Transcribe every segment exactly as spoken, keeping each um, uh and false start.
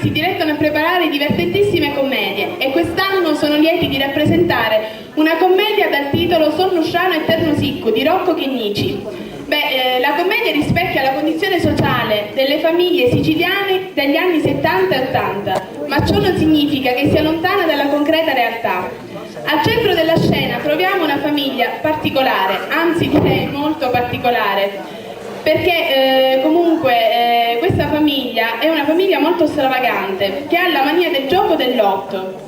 Si dilettano a preparare divertentissime commedie e quest'anno sono lieti di rappresentare una commedia dal titolo Sonnu stranu e ternu siccu di Rocco Chinnici. Beh, eh, la commedia rispecchia la condizione sociale delle famiglie siciliane dagli anni settanta e ottanta, ma ciò non significa che sia lontana dalla concreta realtà. Al centro della scena troviamo una famiglia particolare, anzi direi molto particolare, perché eh, comunque eh, questa famiglia è una famiglia molto stravagante, che ha la mania del gioco del lotto.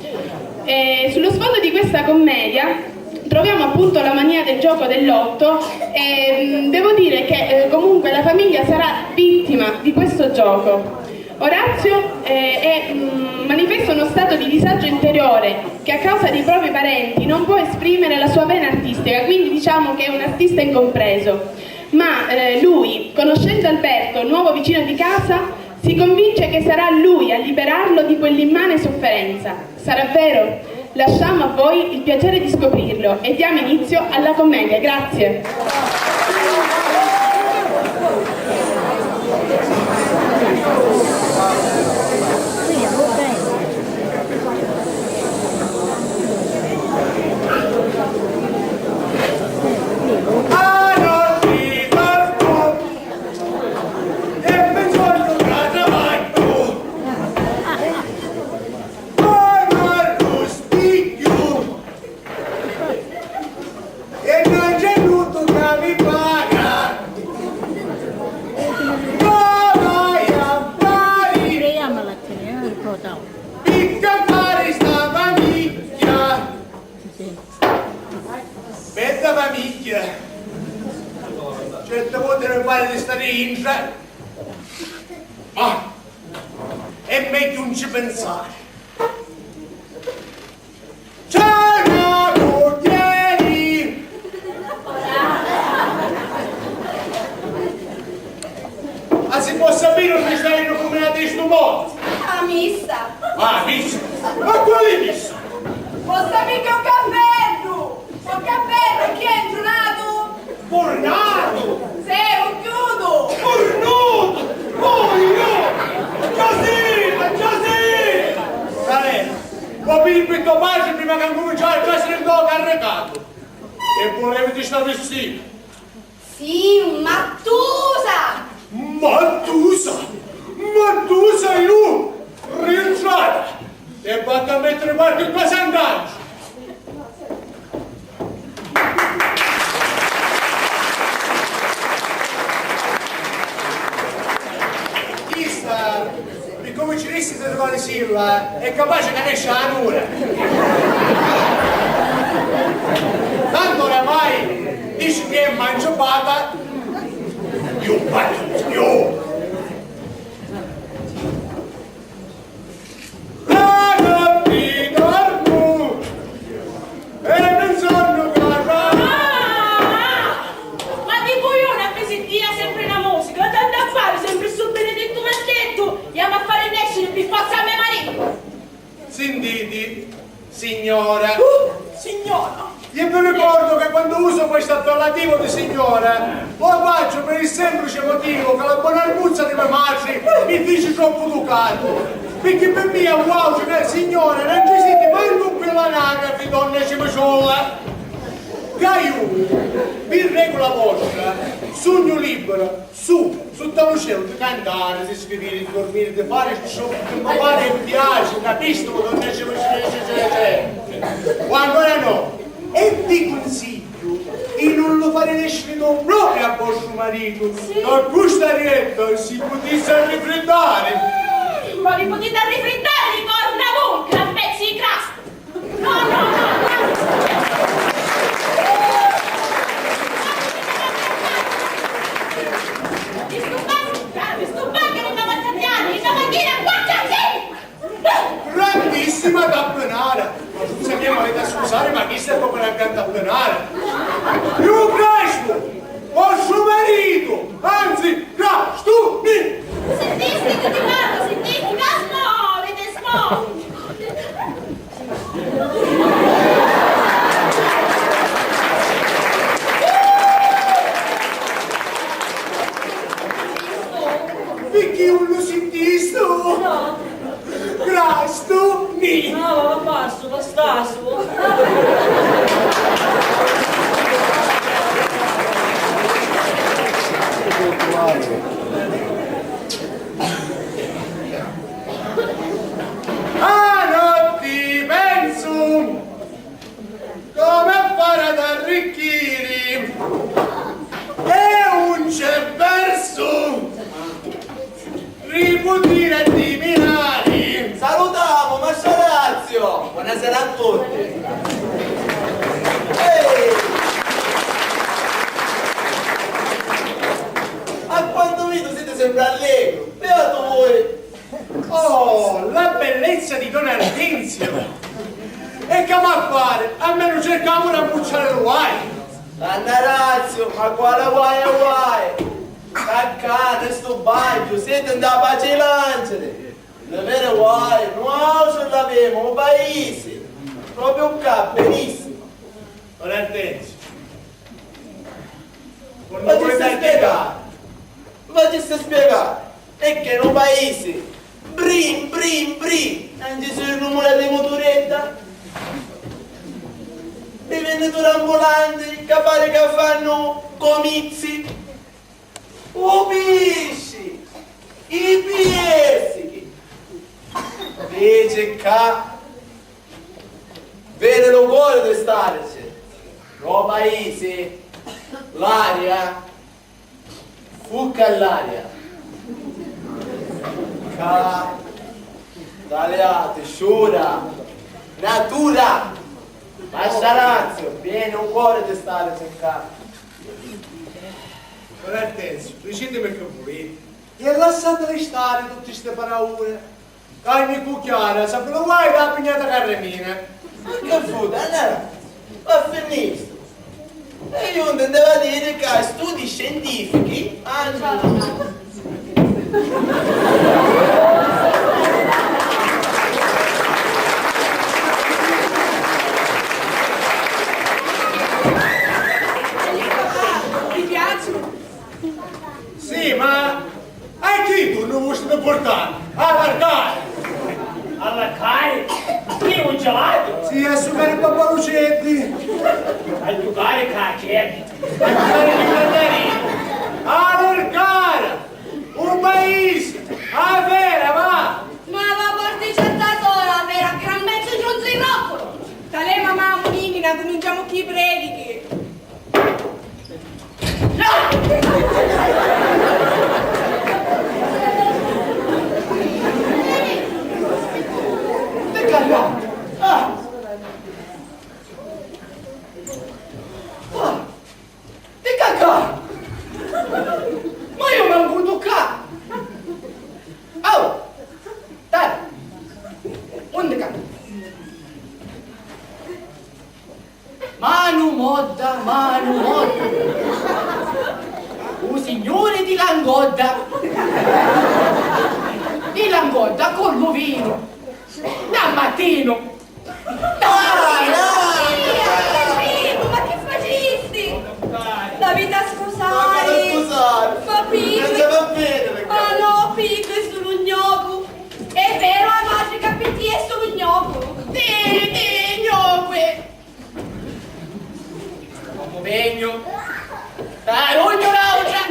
E sullo sfondo di questa commedia troviamo appunto la mania del gioco del lotto e mm, devo dire che eh, comunque la famiglia sarà vittima di questo gioco. Orazio eh, è, mm, manifesta uno stato di disagio interiore che a causa dei propri parenti non può esprimere la sua vena artistica, quindi diciamo che è un artista incompreso. Ma eh, lui, conoscendo Alberto, nuovo vicino di casa, si convince che sarà lui a liberarlo di quell'immane sofferenza. Sarà vero? Lasciamo a voi il piacere di scoprirlo e diamo inizio alla commedia. Grazie. E non c'è nuddu ca mi paga. Ora vai a fari. Picca fari sta famigghia. Bedda famigghia. Certe volte mi pare di stari intra. Ma è megghiu 'un ci pinsari. C'è una cugghieri! Ma si può sapere unni stai cumbinati stu modu? A missa! Ah, missa? Ma quali missa? Può sapere che ho cappello! Ho cappello, chi è ingiurato? Furnatu! Sì, ucchiutu! Furnutu! Cogliu! Giasina! Giasina! Calè, va bini pi to patri prima ca ncuminciari a trasiri ndo carricatu. E vulevi ti sta vistita? Sì, un mattusa! Mattusa! Mattusa iu! Rintrata! E vatti a mettiri qualchi cosa in ganci! Chista, pi comu ci dissi di Varisilla, è capaci ca nesci a nura. Tanto oramai dici chi è manciupata, iu battu, iu. Ah! Ma di coglioni a mesi tia sempri na musica, tantu affari, sempri stu benedettu maldettu, jamu a fari nesciri pi forza a me maritu! Sintiti, signora. Uh, signora! Io vi ricordo che quando uso questo appellativo di signora, lo faccio per il semplice motivo che la bonarmuzza di mia madre mi dice troppo ducato. Perché per me, wow, cioè, signora, non ci senti manco più l'anagrafe, donna Cimiciola. Gaiu, per regola vostra, sogno libero. Su, sutta lu celu, di cantari, di scriviri, di dormiri, di fari ciò chi mi pari e piaci, capisti, ma non è. O ancora no, e vi cunsigghiu di non lu fari nesciri no propriu a vostru maritu, ca cu sta dieta si putissi arrifriddari. Mm, ma vi putiti arrifriddari li corna vuncra, pezzi di crasta! No, no, no, no. Disturbati, disturbati, non mi attaccare, non mi dire, guarda qui! Grandissima tappenara! Ma scusa, mi avete a scusare, ma chi sta come una gran tappenara? Più presto! Vostro marito! Anzi, crastuni! Sentisti che ti parlo, sentisti, ma smuoviti, smuoviti! Ma quali guai e guai? Ccà, nta stu bagnu, siti nta paci di lanciri. Li veri guai, nuautri l'avemu, u paisi. Propriu ccà, benissimu. Ora attenzione. Quando vuoi dare spiegare. Faciste spiegare, e che nu paisi, brin, brin, brin, non ci sono rumore di motoretta, i venditori ambulanti che pare che fanno comizi, u pisci, i piessichi, dice ca vede lu core di starici, ro paisi, l'aria, fucca all'aria. Ca taliati, sciura, natura. Masciarazzu, vieni un cuore di stare ccà. Ora attenzione, dicitemi che volete. E lassateli stare tutti ste paraure. Carni cucchiara, sapete guai da pignata carremina. Ma che fu, Dannara? Ma finistu. E io intendevo dire che studi scientifici hanno... Ti piace? Sì, ma a chi tu nu vusti purtari? A largari! A largari? Chi, un gelato? Sì, a sucari pappaluceddi! A giucari cu a ceddi! A giucari cu a mandarinu! A largari! Un paisi! A vera, va! Ma va porti cent'atora, a vera, gran mezzo giunzi roccolo! Talè mamma, munimina, cuminciamo chi predichi! Di cacà! Ma io mancu tuccà! Oh! Dai! Unni cacà? Manu modda, manu modda. U Signuri ti la 'ngodda. Ti la 'ngodda cu lu vinu. Da mattinu. No, no, no. Ma chi facisti? L'aviti a scusari. Ma chi scusari? Ma piccu. Non si va bene, perché... Ah no, piccu, è sulu un gnocu. È vero, a matri ca pi tia è sulu un gnocu. Sì, sì, gnocu. Comu vegnu? Tarugnu l'autra!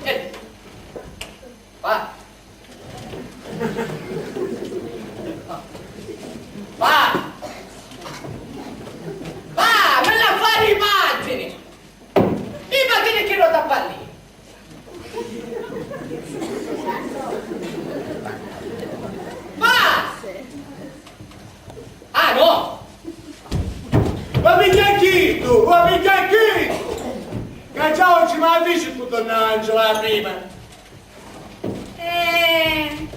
Eh. Va. Va. Va, mi la fari i pàggini! I pàggini chi rota balli! Va! Ah, no! Ma picchì chiddu? Ma picchì chiddu? Ca già oggi mi la dici cu donna Angela prima. Eh,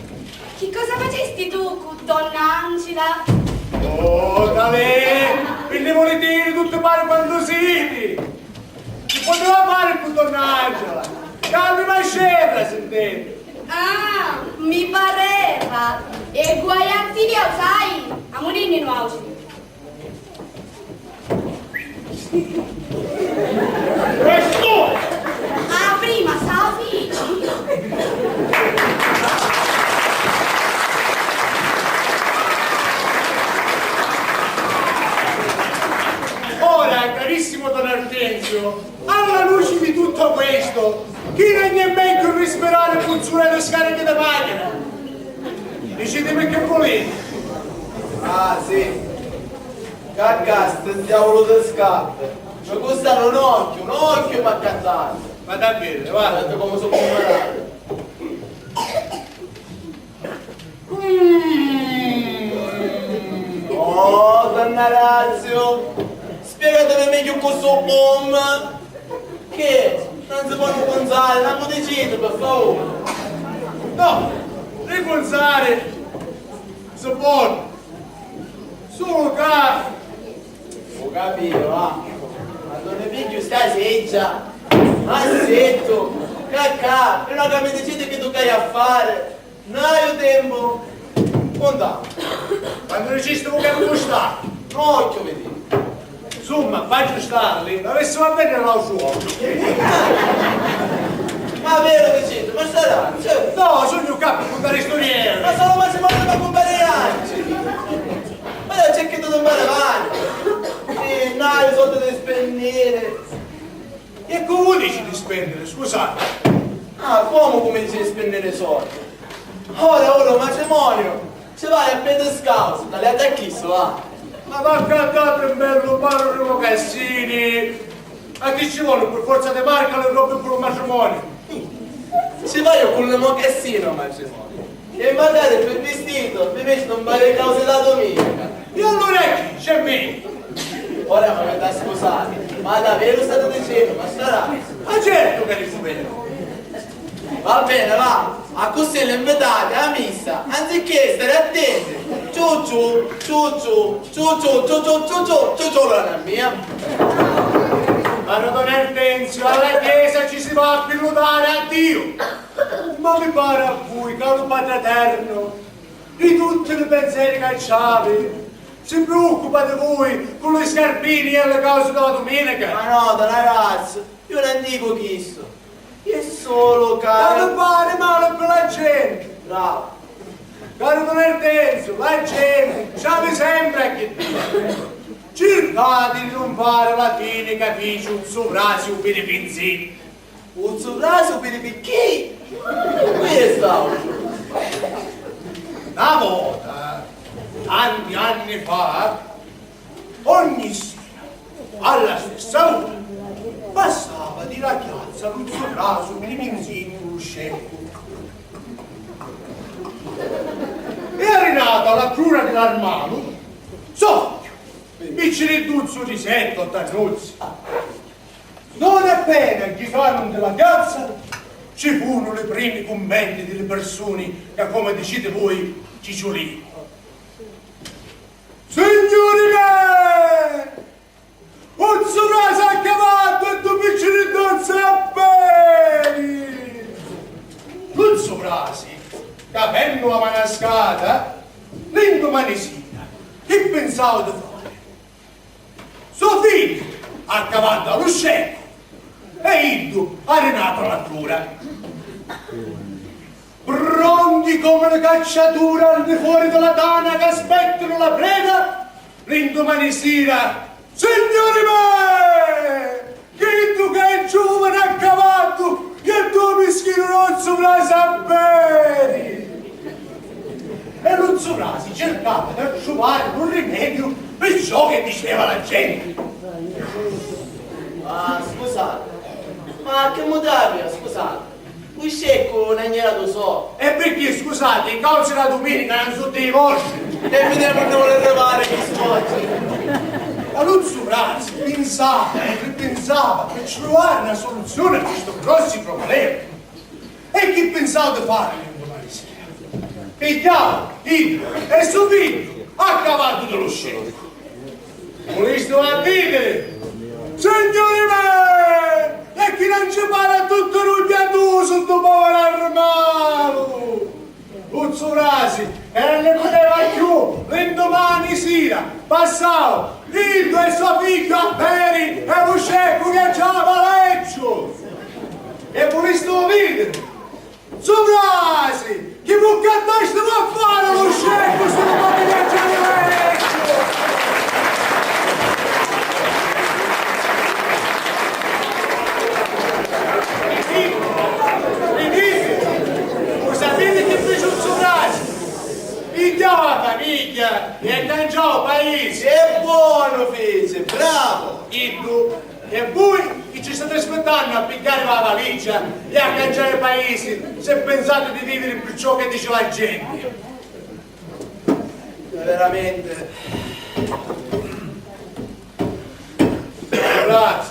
chi cosa facisti tu cu donna Angela? Oh, talè! Pi li vulitiri tutti pari quantu siti! Chi poteva fari cu donna Angela? Ca mi mascerra, sintenti! Ah, mi pareva! E guai a tia, u sai! Amuninni nuauci! Prestu! A prima sa fici! Ora, carissimo don Artenzio, alla luce di tutto questo, chi non è meglio respirare il puzzuletto scarico di macchina? Dicitemi che volete. Ah, sì. Cacà, stu diavulu di scarpi. Mi custanu un occhiu, un occhiu m'accattati. Ma davvero, guarda. Guarda come sono preparato. Mm. Oh, don Orazio, spiegatemi meglio cu stu um. Che? Non si pò cunzari, non mi diciti, per favore. No, ricunzari si pò. Sulu ca... Ho capito, va. Ma non ne piglio Sta seggia, assettu, cacà, però ca mi diciti chi tu c'hai a fari, non haiu tempu. Conta. Quannu dicisti cu c'haiu a custari? No, occhio vidi. Insumma, facciu starli, ma avessimu a vènniri l'àutru jornu. Ma veru diciti, ma starà, cioè. No, sugnu ccà pi cuntari sturieri. Ma sulu matrimoniu pâ cumpari Angeli. Ma c'è chi tu non mi rimani. E no haiu soldi di spenniri. E comu dici di spenniri, scusati? Ah, comu, comu dici di spenniri i soldi? Ora, ora, u matrimoniu ci vai a pedi scausu, taliati a chissu, va. Ma va ccà, dati un bellu paru di mocassini. A chi ci voli, pi forza di marca, li robbi pi lu matrimoniu? Ci vaiu cu li mocassini ô matrimoniu. E macari pi vistitu mi vistu un paru di causi la duminica. E allura chi? C'è mi? Ora m'aviti a scusari, ma daveru stati dicennu, ma starà? Ma certu ca dicu veru! Va beni, va, accussì l'invitati â missa, anzichì stari attenti, ciu ciu, ciu ciu, ciu ciu, ciu ciu, ciu ciu, ciu ciu, luna mia. Caro don Artenzio, alla chiesa ci si va pi lodari a Diu, ma mi pari a vui ca lu Patri Eternu di tutti li pinseri ca ci havi, si preoccupa di vui cu li scarpini e li causi dâ duminica? Ma no, don Arazzu, iu non dicu chistu. Iu sulu ca... Ma mi pari mali pi la genti. Bravo. Caru don Artenzio, la genti ci havi sempri a chi diri. Circati di nun fari la fini ca fici u zu Frasi u Piripinzì. U zu Frasi u Piripicchì? Cu è st'àutru? Na vota, tanti anni fa, ogni sira, alla stessa ura, passava di la chiazza lu zu Frasi u Piripinzì cu lu sceccu. E arinata la crura di l'armalu, so figghiu, picciridduzzu di setti, ottu annuzzi. Non appena ghicaru nti la piazza, ci funu li primi cummenti di li pirsuni ca, comu diciti vui, ci ciulìu. Signuri me! U zu Frasi a cavaddu e du picciridduzzi a pedi! Lu zu Frasi, capennu la manascata, li ndumani sira, chi pinsau di fari? So figghiu a cavaddu a lu sceccu e iddu arinatu a la crura. Pronti comu li cacciaturi al di fori di la tana ca aspettanu la preda, li ndumani sira, signuri me! Chiddu ca è giuvani a cavaddu e du mischinu non su la saperi! E lu zu Frasi circava di truvari un rimediu pi ciò chi diceva la genti. Ma scusati, ma chi mutavia, scusati? U sceccu non era du so. E pirchì, scusati, i causi la duminica non su dî vostri? E videmu unni voli arrivari chi sfoggi. Ma lu zu Frasi pinsava e ripinsava pi truvari na suluzioni a chistu grossi prublemi. E chi pinsau di fari li ndumani sira? Pigghiau iddu e so figghiu a cavaddu di lu sceccu. Vulistu a vidiri? Signuri me! E chi non ci pari a tuttu lu piatusu stu poviru armalu! Lu zu Frasi, ca non ni puteva cchiù, li ndumani sira passau iddu e so figghiu a pedi e lu sceccu viaggiava leggiu! E vulistu vidiri? Zu Frasi, chi vuccattastivu a fari lu sceccu si lu podi viaggiari leggiu? Viditi? Viditi? U sapiti chi fici u zu Frasi? Pigghiau a famigghia e cangiau paisi. E bonu fici, bravu! Iddu E vui chi ci stati aspittannu a pigghiari la valigia e a canciari paisi, se pinsati di viviri pi ciò chi dici la genti? Veramenti. Scusati,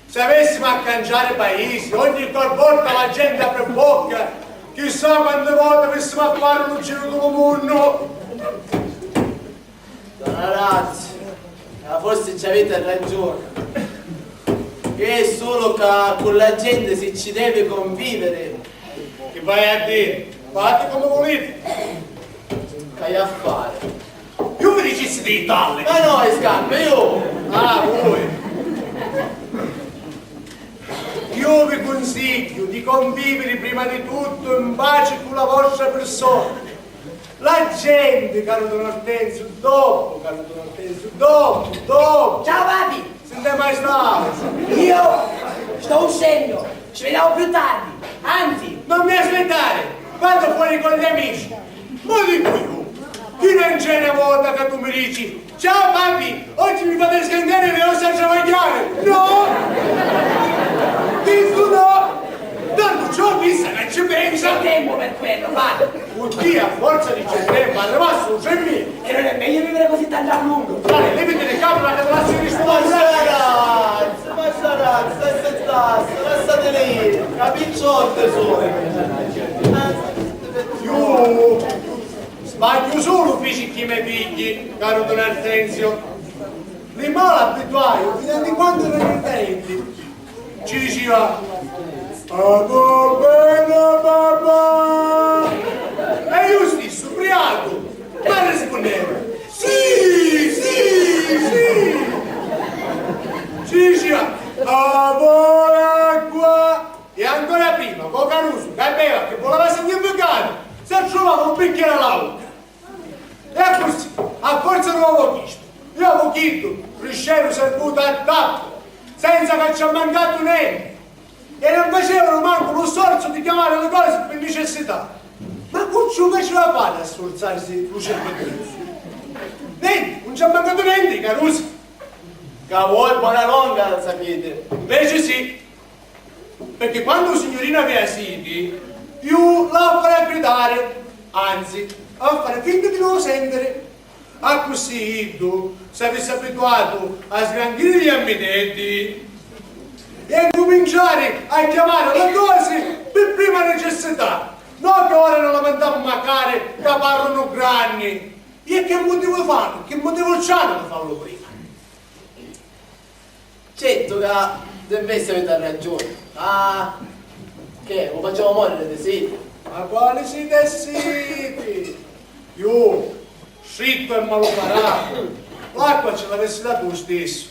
si avessimu a canciari paisi, ogni qual volta la genti apri bocca, chissà quanti voti avissimu a fari lu giru di lu munnu. Don Arazzu, eh, forsi ci aviti ragiuni. È sulu ca cu la genti si ci devi conviviri. Chi vai a diri? Fati comu vuliti. C'haiu a fari. Iu vi dicissi di talli. Ma no, i scarpi, iu. Ah, vui. Iu vi cunsigghiu di conviviri prima di tuttu in paci cu la vostra pirsona. La genti, caru don Ortensiu, dopu, caru don Ortensiu, dopu, dopu. Ciao, papi! Si nta mai stau? Io sto uscendo, ci vediamo più tardi, anzi. Non mi aspettare, vado fuori con gli amici. Ma dicu iu, chi non c'è una volta che tu mi dici: "Ciao papi, oggi mi fate scancare le ossa a travagliare"? No! Dittu no! Tantu ciò chissa ca ci pensa! C'è tempo per quello, papi! Purchì a forza di c'è tempo arrivassi u tremila! E non è meglio vivere così tanto a lungo? Dai, leviti le capre, la catalassione di sto. Ma sta razza, ma sta razza, sta, sta, lassateli, ca picciotte sono. Iu sbagghiu sulu fici chi me pigli, caru don Artenzio. Li mali abituai, fino a quantu eranu parenti, ci diceva: "Ah, va bene, papà!" E iu stissu, briacu, m'arrispunneva: "Sì, sì, sì!" Ci diceva: "Ah, voi acqua!" E ancora prima, cu carusu, ca beva, chi vuleva significatu, s'attruvava un bicchieri a la vucca. E accussì, a forza di lu vochismu, iu a vuchiddu, crisceru servutu a tappu, senza ca ci ha mancatu nenti. E non facevanu mancu lu sforzu di chiamare le cose per necessità. Ma cu ci lu faceva fari a sfurzarsi lu cervedduzzu? Nenti, non ci ha mancatu nenti, carusi. Ca voi bona longa la sapiti. Invece sì. Perché quannu u signurinu avia siti, iu l'ava a fari a gridari, anzi, l'ava a fari finta di non sentiri. Accussì iddu s'avissi abituatu a sgranchiri li jammideddi e a incuminciari a chiamari li cosi pi prima necessità, no ca ora ni lamintamu macari ca parrunu granni. E chi mutivu fannu? Chi mutivu c'hannu di fallu prima? Certu ca, di messa aviti ragiuni. Ah, che, u facemu moriri di siti? Ma quali siti e siti? Iu, strittu e maluparatu, l'acqua ci l'avissi datu u stissu.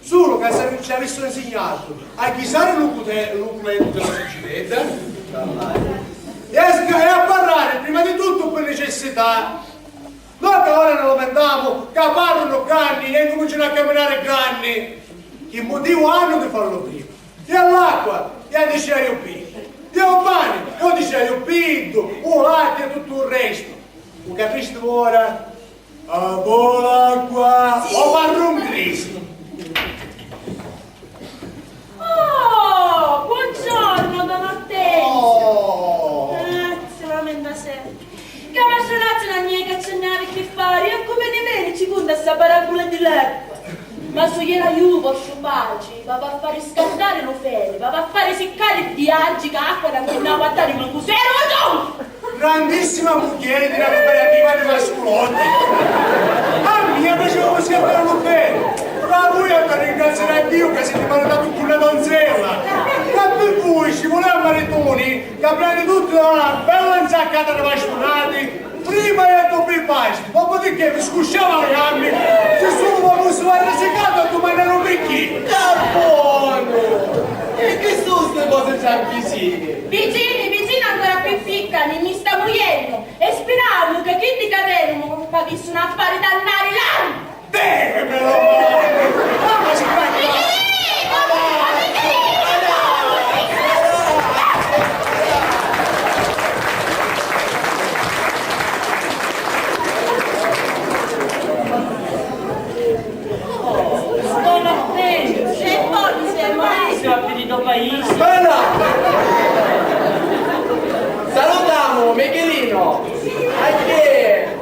Sulu ca s'avi-, ci avissinu nsignatu a chisari lu cute-, lu culettu di la succidedda e a sga-, e a parrari prima di tuttu pi nicessità. No ca ora ni lamintamu ca parrunu granni e incumincianu a caminari granni. Chi mutivu hannu di fallu prima? E l'acqua, iu a diciu iu pi iddu. E u pani, iu a diciu iu pi iddu, u latti e tuttu u restu. U capisti ora? A vo l'acqua? Sì. O parru 'n crisi. Oh, buongiorno, don Ortensio! Oh! Eh, si lamenta sempre. Ca masciu Lazzu non è che ci n'havi che fari, e come ne veni ci conta sta parabola di l'acqua? Ma su iera iu vostru patri, v'ava a fari scaldari lu feri, v'ava a fari siccari i viaggi, ca acqua non vi n'ava a dari mancu seru! Grandissima mugghieri di la cooperativa di Vasculotti! A mia piaceva così a Luchè! Ma vui a ringraziare a Dio che siete maritati con una donzella! Ma per voi ci voleva un maritone che prima di tutto dava una bella insaccata di bastonati, prima e dopo i pasti, dopo di che vi scusciava le gambe, se solo ma fosse la rasicata a domani non vecchi! Sta buono! E che sono ste cose già vicine? Vicini, vicini ancora più piccani, mi sta muiennu! E spiramu ca chiddi ca venunu c'avissunu a fari tannari l'annu! Deve, meno male! Mamma ci fa il Don Ortensio, e poi siamo lì. Siamo appena in paese. Bella! Salutamu, Michelino! Anche!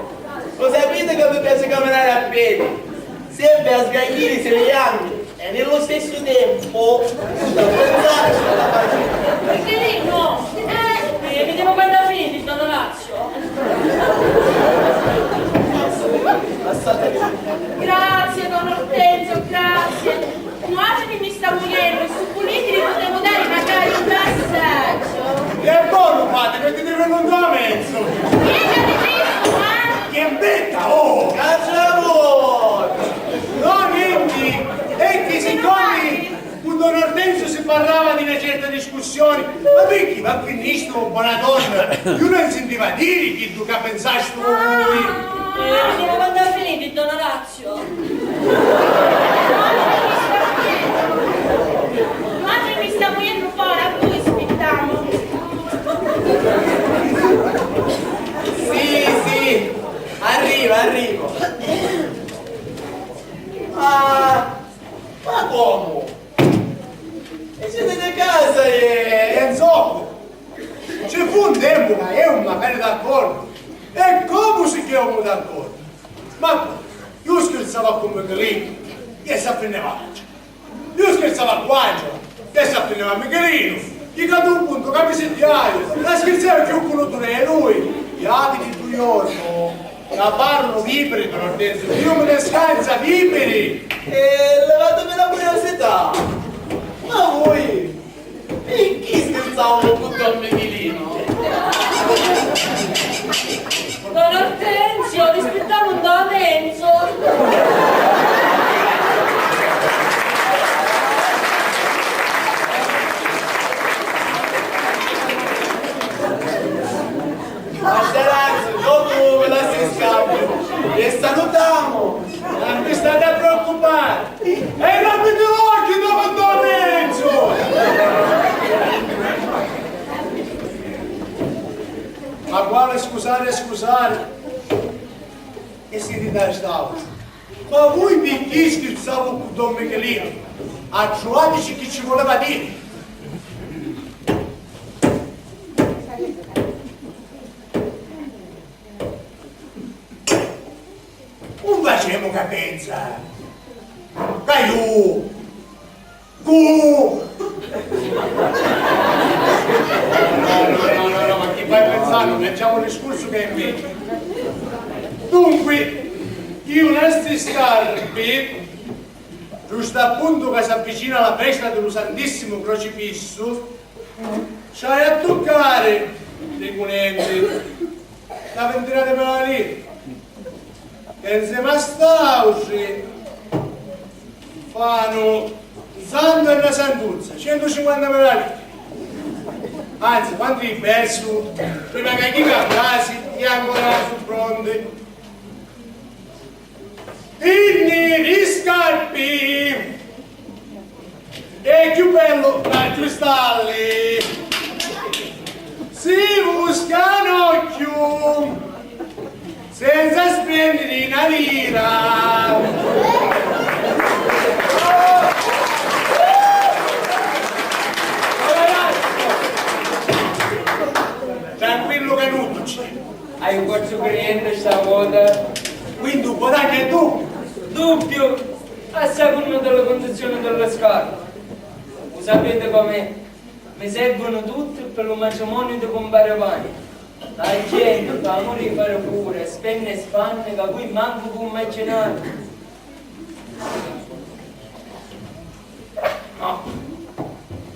Lo sapete che mi piace camminare a piedi? Serve a sgranchirsi le gambe e nello stesso tempo aiuta a pensare sulla pace. Michelino! Eh, vediamo quando finite, don Orazio. Grazie, don Ortensio, grazie. Nuatri mi sta muiennu, Parrava di na certa discussioni, ma picchì, ma finistivu, bona donna? Iu non sintiva diri chiddu ca pensastivu vui. Ah, eh, era quannu a finiti, don Orazio. Matri mi sta mujennu fora, a vui spittamu. Sì, sì, arrivo, arrivo. Ma, ma comu? E siete di casa e, e insomma, ci fu un tempo ca emu macari d'accordu. E comu si chiamu d'accordu? Ma iu scherzava cu Michelinu, e sa finiva. Iu scherzava cu Angelo, e sa finiva Michelinu. Chi cadu un punto ca mi si diaiu, la scherzava più cu lui, e lui, iati di duioso. Ca parru vipiri, don Ortensio, Diu mi ne scanza, vipiri! E levatemi la curiosità, ma vui picchì schirzavunu cu don Michilinu? Don Ortensio, rispittavunu da menzu! Maceranza, dopu vi lassi scambiu e salutamu. Non vi state a preoccupare. E non vi devo occhio dopo don Renzo. Ma quale scusare, scusare? E si ridastava. Ma vui picchì schirzavu cu don Michelino? Attruvatici chi ci voleva diri. Un facemu ca pensa ca iu cu no, no, no, no, no, ma chi fai pensari? Non leggiamo il discorso che è invece. Dunque, iu nesti scarpi, giusto appunto ca s'avvicina la festa di lu Santissimo Crocifisso, ci hai a tuccari li cunenti na vintina di mila liri, e nzema a st'autri fanu santu e na santuzza, centucinquantamila liri. Anzi, quantu i persu, prima ca chica a frasi, e ancora su pronti. Inni di scarpi e chiù bellu dai cristalli si buscano chiù senza spendere una lira. Tranquillo Canucci. Hai un corso cliente stavolta? Quindi un guadagno è doppio. Doppio? A seconda della condizione della scarpa. Lo sapete com'è? Mi servono tutti per lo matrimonio di compare Vani. La gente fa amore di fare pure, spende e spanne, che voi manco vi immaginate. No.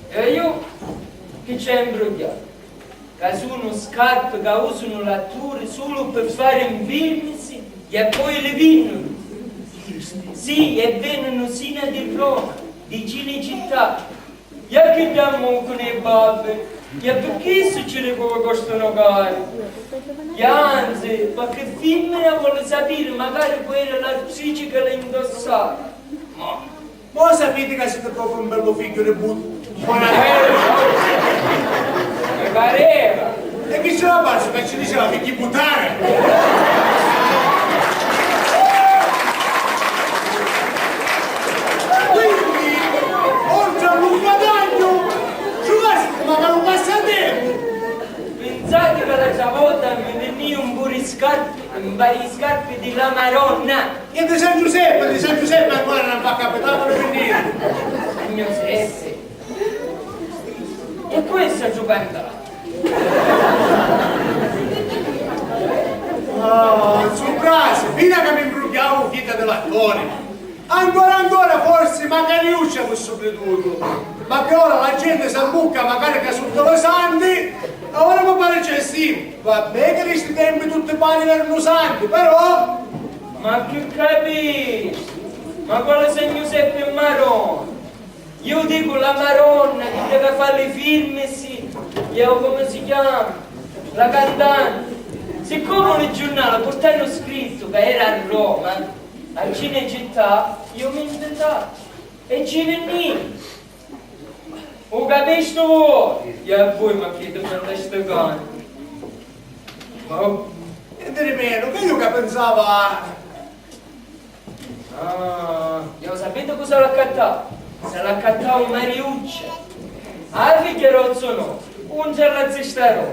E io chi c'è imbrugliato? Ca sunu scarpi ca usunu l'attori sulu pi fari 'n filmi e poi li vinnunu. Sì, e venunu sinu di Roma, di Cinecittà. E chi dammu cu ni babbi? E pi chissu ci li costanu cari. E anzi, qualchi fimmina voli sapiri macari cu era l'attrici ca li indossava. Ma Mo sapiti ca siti propriu un bellu figghiu di puttana. Mi pareva. E chi ci la parsi ca ci diceva figghi puttana? Quindi, oltre a lu guadagnu, ci vulassi macari un passatempu. Pinsati ca l'autra vota mi vinnìu un paru di scarpi, un paru di scarpi di la Maronna. E di San Giuseppe, di San Giuseppe ancora non fa capitare per venire. San Giuseppe? E questo giocando. Ah, su brasi, fino a che mi imbrugliavo fitta dell'attore. Ancora, ancora, forsi macari iu ci avissi cridutu, ma pi ora la genti s'ammucca macari ca suttu li santi, allura mi pari eccessivu. Va bè ca di sti tempi tutti pari eranu santi, però. Ma chi capisti? Ma quali San Giuseppe e Maronna? Iu Dicu la Maronna chi deve fà li firmi, sì, e o comu si chiama? La cantanti. Siccomu li giurnali purtaru scrittu ca era a Roma, a Cinecittà, iu mi invità e ci vinnii. U capistu voi? E a vui ma chi ti cantastacani? Oh. E di menu, che iu ca pinsava. Ah, e u sapiti cu si l'accattau? Si l'accattau Mariuccia, a figghia d'Ozzu no, un ci arrazzistarò.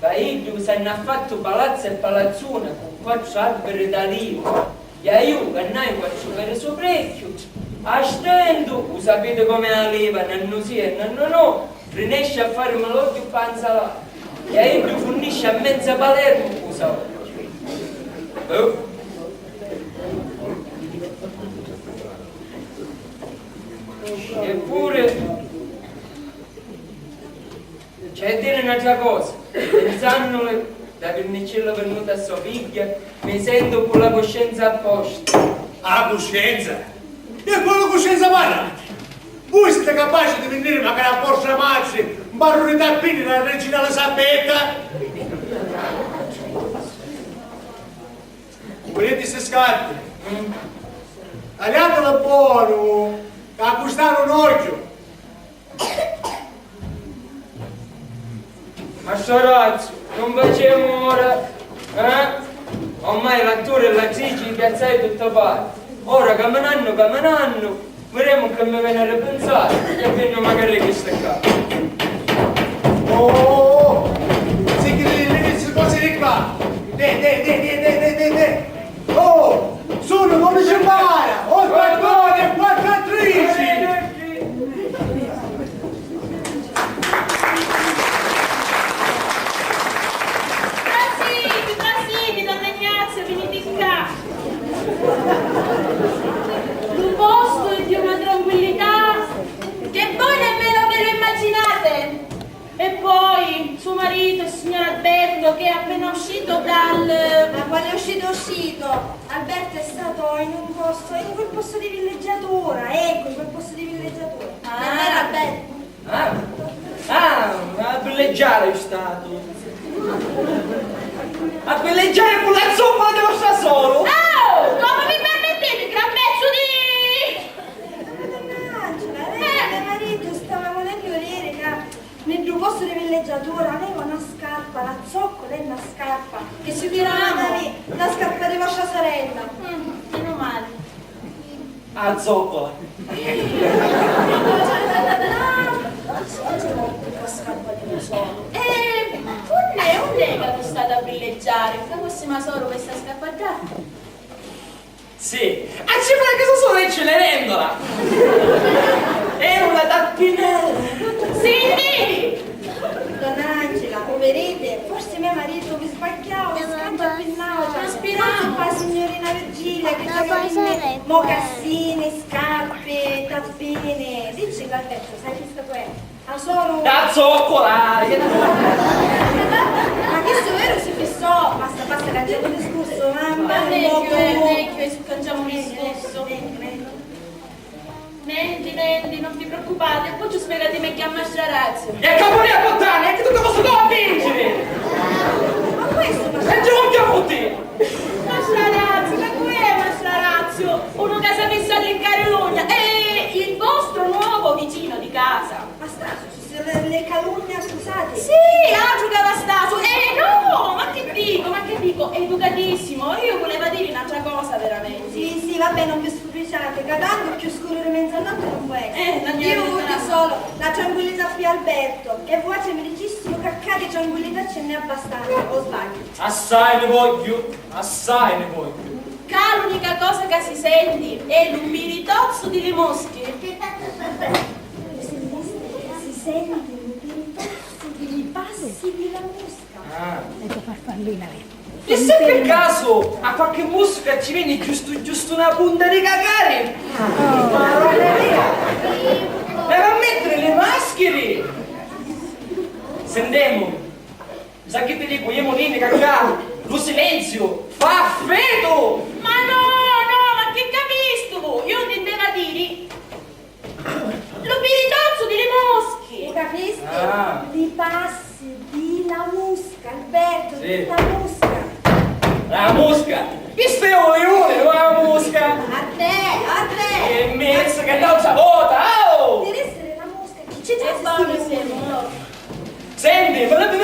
Ca iddu s'ann'ha fattu palazzi e palazzuna cu quattru arbiri d'aliva, e a iu ca nn'haiu quattru peri suprechju, a stentu, u sapiti com'è aliva, nannu sì e nannu no, rinesci a farimi l'ogghiu p'anzalari, e a iddu funnisci a menza Palermu cu sa ogghiu. Eh? Eppuri, c'è diri n'atra cosa, pinsannu dda pinnicilla vinnuta a so figghia, mi sentu cu la cuscenza a postu. A cuscenza? E quali cuscenza parlati? Vui siti capaci di vinniri macari a vostra matri un parru di tappini dâ regina Elisabetta? Vuliti sti scarpi? Taliatili bonu, ca custaru un ogghiu. Mastru Orazio, non facemu ora, eh? Ormai l'attori e l'attrici li piazzai tutti pari. Ora caminannu, caminannu, videmu chi mi veni a ripinsari e vinnu macari chisti ccà. Oh, oh, oh, oh! Sì chi li, li, li, si cosi di qua! De, de, de! Oh! Sunnu dodici e para! Oh, sbagghiuni, quattru e tridici! Trasiti, trasiti, donna Ignazia, viniti ccà. Lu postu è di una tranquillità che voi nemmeno ve lo immaginate. E poi suo marito, il signor Alberto, che è appena uscito dal... Ma quale uscito uscito? Alberto è stato in un posto, in quel posto di villeggiatura, ecco, in quel posto di villeggiatura. Ah. Non era bello? Ah, ah, a villeggiari è stato. A villeggiari cu la zoppola di vostra soru? Oh, come vi permettete, gran pezzo di... Mannaggia, eh, mio marito stava volendo dire che Nni ddu postu di villeggiatura aveva na scarpa, la zoccola è na scarpa, che si chiamava la scarpa di vostra sorella. Mm, meno male. A zoccola. La scarpa di mia soru. Eh, unn'è, unn'è ca tu stati a villeggiari? Ca fossi ma soru questa scarpa ccà. Sì, a ci pari ca so soru è Cenerentola! È una tappinera! Sintiti! Don Angela, u viditi? Forsi me maritu vi sbagghiau, scantu a pinnata. Forsi pâ signurina Virgilia chi t'avia vinni mocassini, scarpi, tappini. Dicci, Alberto, sai chi sta cu è? A soru! Da zoccola! Ma chistu veru si fissò! Basta, basta, canciamu discursu, mamma. È megghiu, è megghiu, canciamu discursu. Nenti, nenti, non vi preoccupate, e poi ci spiegate megghiu a mastra Orazio. E a capu mia, puttana, è che tutto questo qua a vincere! Ma questo, ma... E giù un chiavuti! Mastra Orazio, ma cu è mastra Orazio? Uno ca s'ha visto all'incarologna. E il vostro nuovo vicino di casa. Bastasu, le, le calunnia, scusate. Sì, altru ca bastasu. Eh, no, ma che dico, ma che dico? Educatissimo, io voleva dire un'altra cosa veramente. Sì, sì, vabbè, non vi sfurriciate, ca tantu cchiù scuru di mezzanotte non può essere. Eh, non io voglio solo la tranquillità di Alberto, e vuatri mi dicissero ca ccà di tranquillità ce n'è abbastanza, o sbaglio? Assai ne voglio, assai ne voglio. Ccà l'unica cosa ca si senti è lu piritozzu di li moschi. Si senti lu piritozzu di li passi di la musca. Ah. Chissà pi casu a qualchi musca ci veni giustu giustu na punta di cacari. Madonna mia! M'havi a mettiri li maschiri! Sentemu. Sa chi ti dicu, iu munini ca ccà lu silenziu fa fetu! Ma no, no, ma chi capistu? Iu ntindeva diri,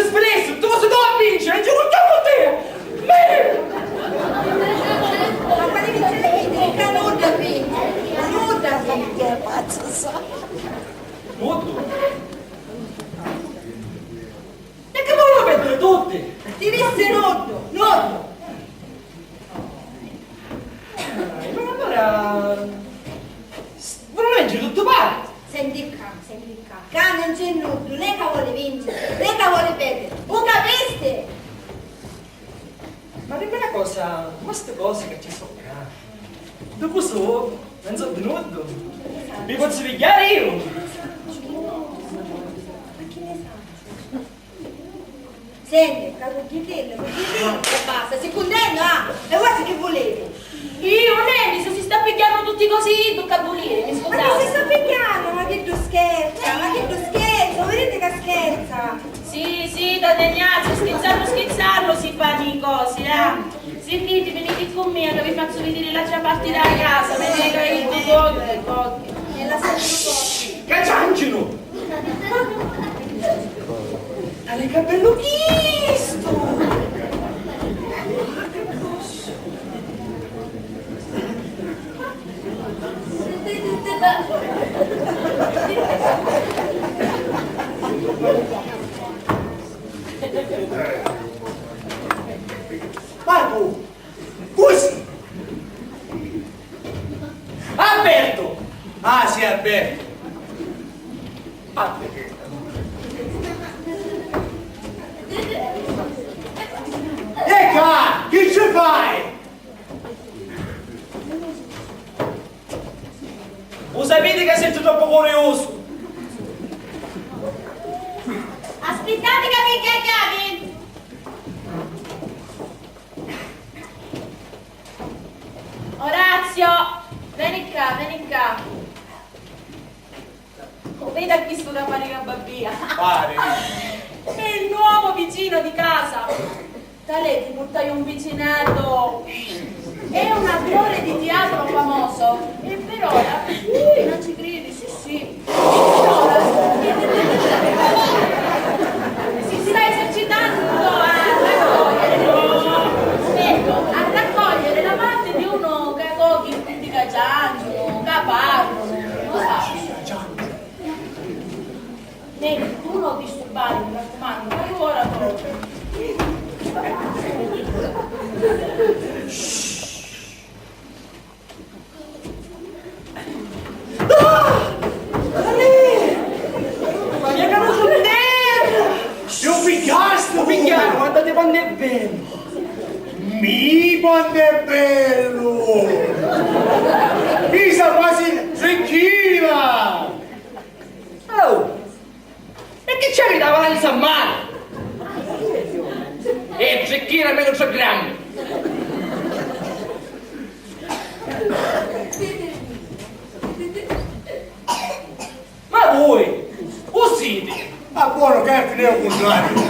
Sfilissi, tu si tu a vinciri, non ci vuoi più con te! Mi! Ma quali vinciri? Ca nudda vinci, nudda vinci. Che pazzo so. Nuddu? E che vuoi perdere tutti? Ti dissi nuddu, nuddu. Eh, ma allora, s-, vuoi leggere tutto parte? Senti qua, senti qua. Ca non c'è nuddu, né ca vuole vincere, né ca vuole perdere. U capisti? Ma dimmi una cosa, ma ste cose che ci sono qua, dopo so, non so di nuddu. Mi posso pigliare io? Ma chi ne sa? Senti, ca cugghitillu, cugghitillu, e basta, si cuntennu, ah, e vuoi chi vuliti? Io, Neni, se si sta pigghiannu tutti cosi iddu, ca vuliti, mi scusate. Ma chi si sta pigghiannu? Ma chiddu scherza, ma chiddu scherza, u viditi ca scherza? Sì, sì, donna Ignazia, schizzannu, schizzannu si fannu i cosi, eh. Sentiti, veniti cu mia ca vi fazzu vidiri l'altra parti della casa, vediti ca iddu cogghi, cogghi. E lassatulu cogghi. Ca ciancinu! Guarda che bellu chistu! Ma tu, così! Alberto! Ah, sì, Alberto! Alberto! E ca, chi ci fai? U sapiti ca senti troppu curiosu? Aspittate ca vi chiacchiati! Orazio, veni ccà, veni ccà. U vidi a chistu ca pari ca babbia? Pari. È il nuovo vicino di casa. Talè, ti purtai un vicinetto. È un attore di teatro famoso. E per ora, ui, non ci cridi, sì, sì. Allora, si sta esercitando a raccogliere, ecco, a raccogliere da parte di uno ca cogghi tutti ca cianciunu, ca parlanu, non so. Neni, tu non disturbare, mi raccomando, ma io ora proprio. Ah! Alè! Ma mi è caduto in terra! Lu pigghiasti? Lu pigghiai, guardate quantu è bellu! Mi quantu è bellu! Mi sa quasi zecchina! Oh! E chi c'è di davanti a mano? E zecchina meno tre grammi! Ma voi, u siti? Ma buono, certo, ne ho contrario.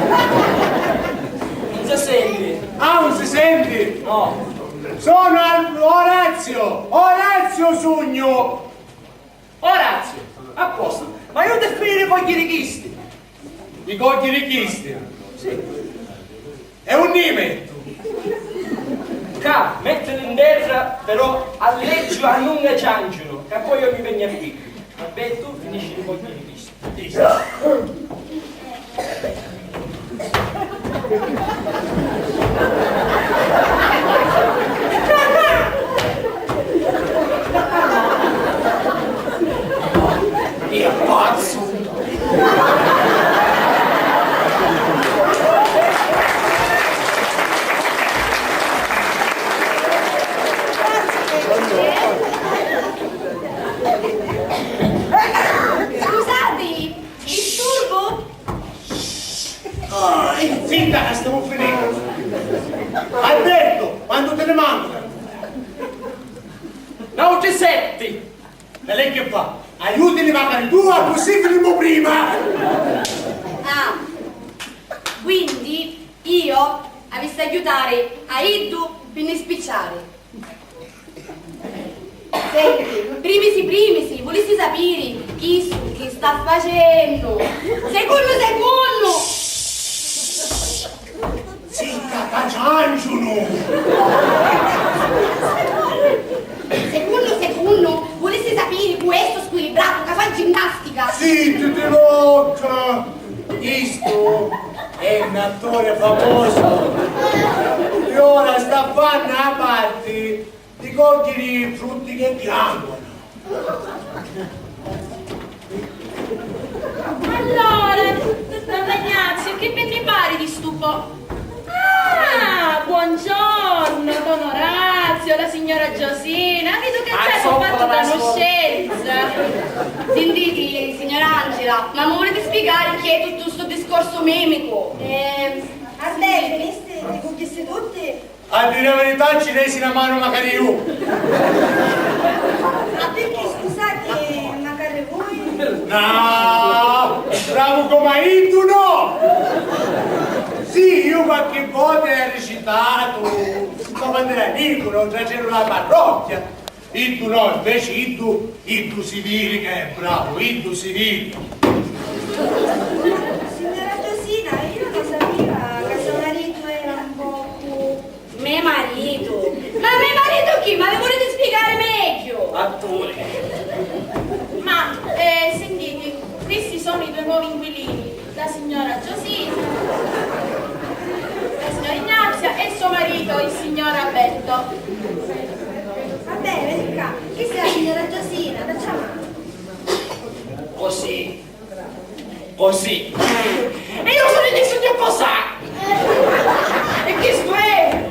Non si sente. Ah, non si sente? No. Sono Al-, Orazio, Orazio sugno. Orazio, a posto, ma io ti fino i cogghi di chisti. I cogghi di chisti? Sì. E un nime! Ca, mettili in terra, però alleggio a lunga cianciunu, ca poi io mi vegno a pigghi. Vabbè, tu finisci di cogliere questo. È pazzo! Scusate, disturbo? Ah, zitta, che stiamo finendo! Alberto, quanto te ne manca? N'autri sette! E lei che fa? Aiutili macari tu, accussì finimmu prima! Ah, quindi io avissi aiutari a iddu pi ni spicciari. Senti, primisi primisi, vulissi sapiri chissu chi sta facennu? Secunnu secunnu! Ca cianciunu! Secunnu, secunnu, vulissi sapiri cu è stu squilibratu ca fa ginnastica? Sì, ti ti bocca! Chistu è un attore famoso e ora sta fannu a parti di cogghiri frutti che chiammanu. Allora, donna Ignazia, chi vi nni pari di stu po-, ah, buongiorno, don Orazio, la signora Giosina, vidu che c'è fatto conoscenza. Sintiti, signora Angela, ma mi vuliti spiegari chi è tuttu stu discorsu mimicu? Eh, Ardè, finisti di cugghirsi tutti? A diri a verità, ci resi na manu macari iu. Ma picchì, scusati, macari vui? No, bravu comu a iddu, no! Sì, iu qualchi vota è ricitatu, ma quannu era nicu, non traceru la parrocchia. Iddu no, inveci iddu, iddu si viri ca è bravu, iddu si viri. Signora Giosina, io non sapiva che suo marito era un poco... Me maritu? Ma me maritu chi? Ma mi vuliti spiegari megghiu? Atturi. Ma, eh, sentiti, questi sono i due nuovi inquilini. La signora Giosina, la signora Ignazia e suo marito, il signor Alberto. Vabbè, vedi qua, questa è la signora Giosina, da ciamare. Così, così. E io sono il signor Cosà! E questo è?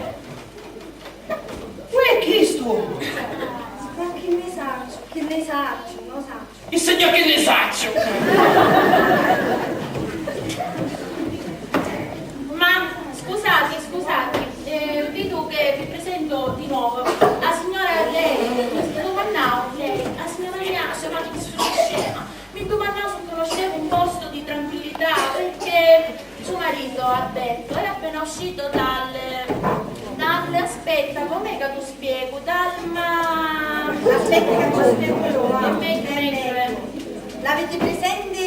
Cu è chistu? Ma chi ne sacciu, chi ne sacciu, non sacciu. Il signor chi ne sacciu! Ma scusate, scusate, eh, vedo che vi presento di nuovo. La signora, lei, mi domandavo, lei, la signora Ignazia, ma che sono scema. Mi dumannau si conoscevo un posto di tranquillità, perché suo marito Alberto è appena uscito dal, dal, aspetta, com'è che tu spiego? Dal ma... Aspetta che ci spiego io, va. È meglio, è meglio, eh. L'avete presente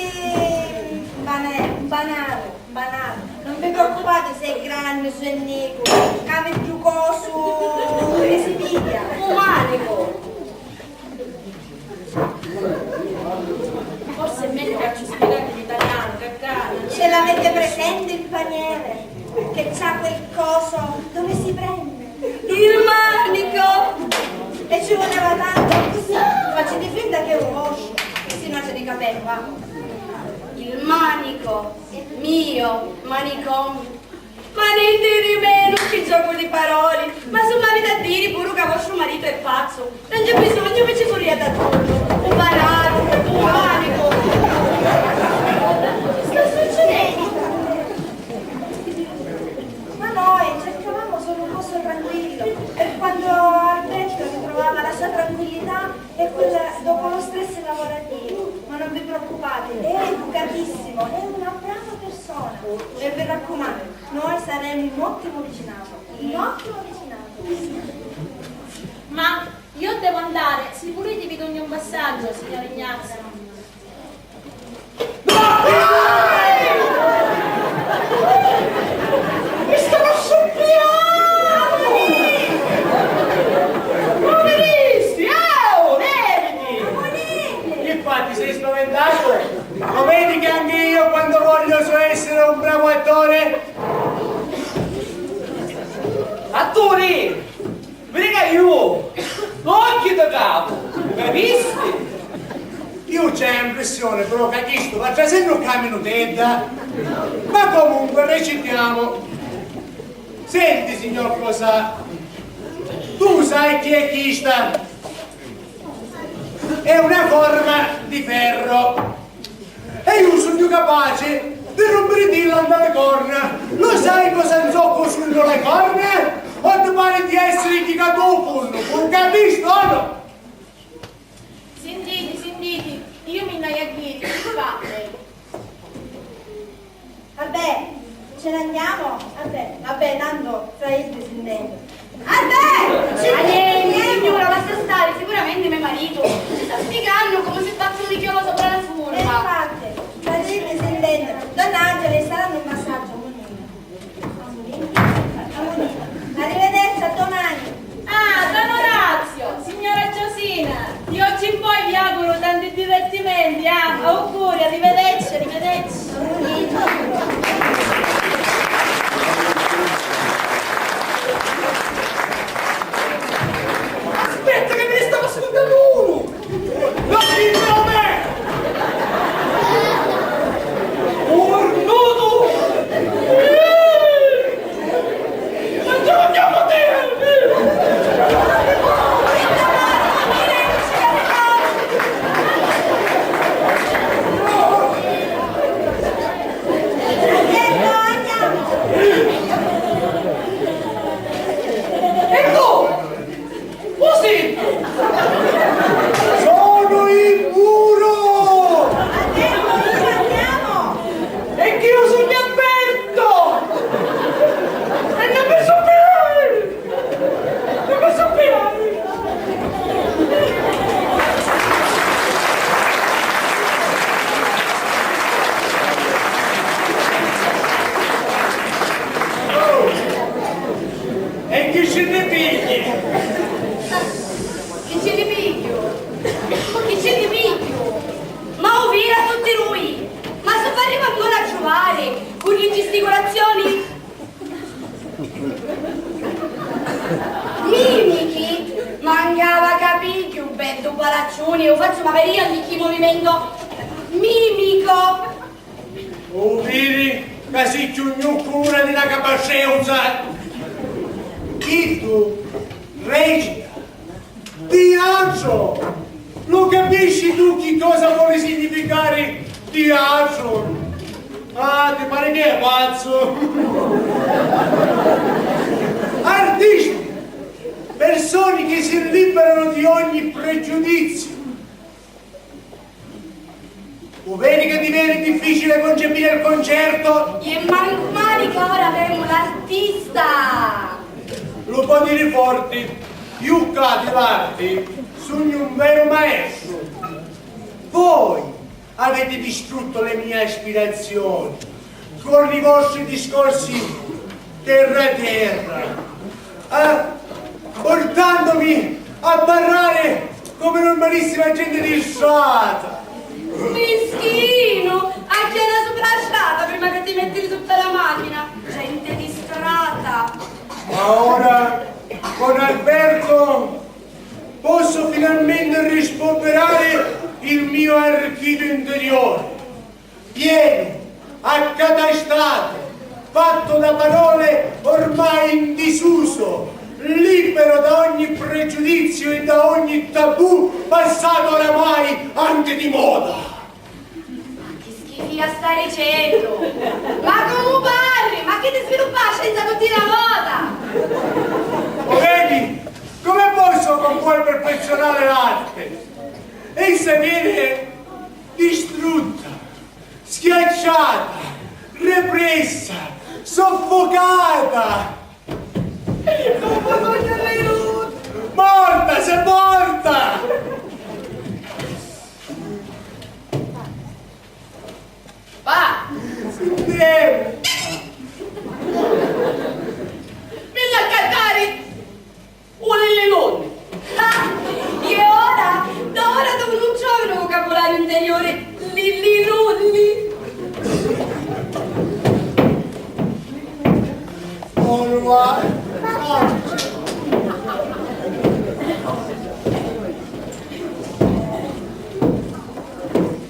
un pane-, un panaro? Un panaro? Non vi preoccupate se è grande, se è nero, che avete più coso, come si piglia? Un manico. Forse è meglio che ci spiegate in italiano, che cara. Ce l'avete presente il paniere? Che c'ha quel coso dove si prende? Il manico! E ci voleva tanto così, facete finta che è un oscio, che si no ce ne capemo, va. Il manico, mio, manicomio. Ma nenti di menu chi giocu di paroli! Ma su m'aviti a diri puru ca vostru maritu è pazzu? Non c'è bisognu chi ci furriati attornu! Un banaru, un manicu! Sta succedennu? Ma noi cercavamo solo un posto tranquillo, per quando Alberto ritrovava la sua tranquillità e quella dopo lo stress lavorativo. Ma non vi preoccupate, è educatissimo, è una brava persona. E vi raccomando, noi saremo un ottimo vicinato, un ottimo vicinato. Ma io devo andare, se volete vi dugnu un passaggio, signor Ignazio. Mi stannu assuppiannu! Poviristi! Oh, leviti! Chi fai, ti sei spaventato? Lo vedi che anche io quando voglio so essere un bravo attore? Atturi! Vidi ca iu, l'occhi di capu, capisti? Iu c'è l'impressione però ca chistu va trasennu un caminutedda. Ma comunque recitiamo. Senti, signor Cosà, tu sai chi è chista? È una forma di ferro. E iu sugnu capaci di rumpiritillu nta li corna. Lo sai cosa nzoccu sunnu le corna? O ti pari di essiri jicatu u funnu, u capisti o no? Sintiti, sintiti, iu mi nn'haiu a ghiri, chi fate? Vabbè, ce ne andiamo? Vabbè, vabbè, tanto fra iddi si ntende. Vabbè! Allè, signora, lascia stare, sicuramente me marito ci sta spiegannu comu si fa a furri chiova sopra la furma. E infatti, fra iddi si ntende. Donna Angela, saranno un massaggio, munì. Munì? Auguri, arrivederci, arrivederci. Aspetta che mi ne stavo scordando uno! Non mi nome! Cornuto! Ecco! Così! Sono il muro! Andiamo, andiamo! E chi lo sogna aperto! E non mi so più! Non mi so più! E chi ci ne pigli? Chi ci li pigghiu? Chi ci li pigghiu? Ma u vira tutti dui! Ma si farrimu ancora a ciuvari cu tutti sti culazioni? Mimichi! Mancava ca pigghiu u beddu palacciuni e u fazzu maveria di chi movimento mimico! U viri ca si chiù gnuccuna di na capaceunza! Chiddu recita! Tiatru! Lu capisci tu chi cosa voli significari tiatru? Ah, ti pari chi è pazzu? Artisti! Persuni chi si liberano di ogni pregiudizio. U vedi che diveni difficile concepire il concerto? E mancu mali ca ora avemu l'artista! Lu po' diri forti, iu ccà di l'arti sugnu un veru maestru. Voi avete distrutto le mie aspirazioni con i vostri discorsi terra terra, eh, portandomi a parlare come normalissima gente di strada. Mischinu, acchiana supra la strada prima che ti metti sotto la macchina, gente di strada. Ma ora, con Alberto, posso finalmente rispolverare il mio archivio interiore. Pieno, accatastato, fatto da parole ormai in disuso, libero da ogni pregiudizio e da ogni tabù passato oramai anche di moda. Ma chi schifia sta dicennu? Ma comu parri? Ma chi ti sviluppa la scienza tutti na vota? Lo vedi? Come posso con voi perfezionare l'arte? Essa viene distrutta, schiacciata, repressa, soffocata. Morta, sei morta! Va! Sentemu! Vinni a cantari! U lillilunni. Ah, e ora? Da ora tu nun trovi un vocabulario interiore lillilunni. All right.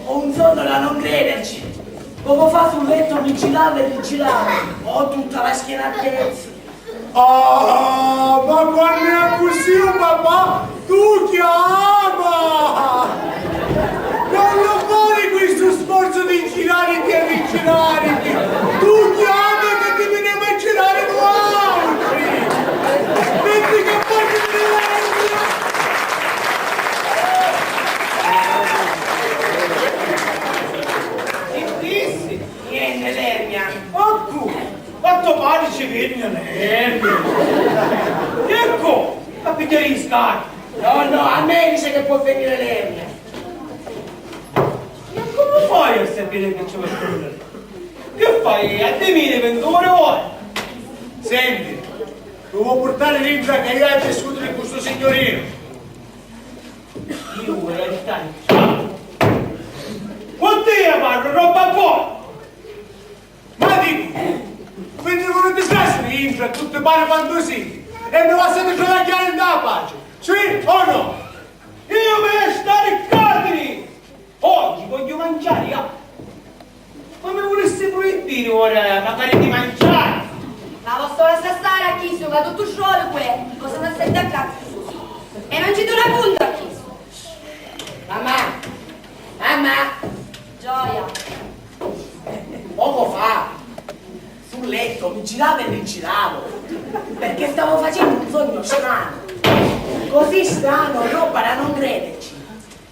Ho un sonno da non crederci. Come fa sul letto a rigirarla e rigirarla? Ho tutta la schiena a pezzi. Ah, ma quannu è accussì u papà, tu chiama! Non lo fare questo sforzo di girariti e rigirariti! Tu chiama che ti veniamo a girare nuautri! Metti che poi ti veniamo a girare! Chi dissi? Niente, l'ernia. Ecco! Ma to patri ci veni l'ernia! Ecco! A pigghiari i scarpi! No, no, a me dice che può venire l'ernia! Ma come fai a sapere che ci va a scrivere? Che fai? A te mi ne vengo ora ora! Senti, lo vuoi portare dentro che io ho discutere con sto signorino? Io vorrei stare. What Pari quantu si, e mi lassati travagghiari nta paci, sì o no? Iu mi stari ccatiri! Oggi vogghiu manciari, ah! Ma mi vulissi pruibiri ora magari di manciari! Ma vo sto lassa stari a chistu ca tuttu sciolu cu è, vo sta senti a cazzu susu. E non ci duna cuntu a chistu. Mamma! Mamma! Gioia! Poco fa, sul letto, mi giravo e rigiravo, perché stavo facendo un sogno strano. Così strano, roba da non crederci.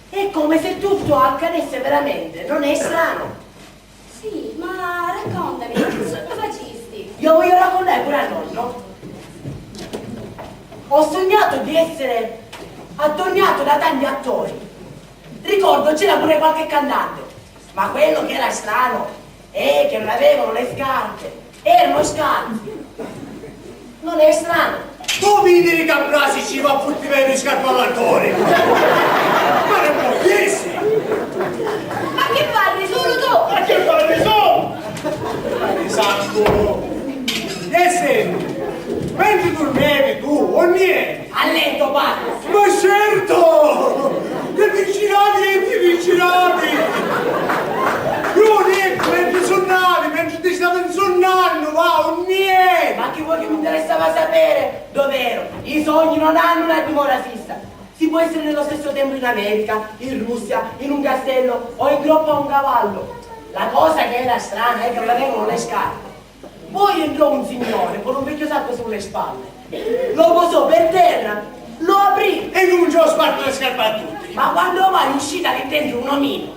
È come se tutto accadesse veramente, non è strano? Sì, ma raccontami, che sogno facisti? Io voglio raccontare pure a nonno. Ho sognato di essere attorniato da tanti attori. Ricordo c'era pure qualche cantante, ma quello che era strano è che non avevano le scarpe, erano scalzi. Non è strano? Tu vidi ca brasi ci va a purtari i scarpi all'attori! Ma non può essere! Ma che parli solo tu? Ma che parli solo? Santo! E senti, mentre dormivi tu, o niente? A letto, parlo! Ma certo! Che vicinavi e ti vicinavi! Io ho detto, mentre sonnavi, mentre ti stavi insonnando, va, un niente! Ma chi vuoi che mi interessava sapere dove ero? I sogni non hanno una dimora fissa. Si può essere nello stesso tempo in America, in Russia, in un castello o in groppa a un cavallo. La cosa che era strana è che non avevano le scarpe. Poi entrò un signore con un vecchio sacco sulle spalle. Lo posò per terra, lo aprì e cominciò a spargere le scarpe a tutti. Ma quando mai è uscita lì dentro un omino?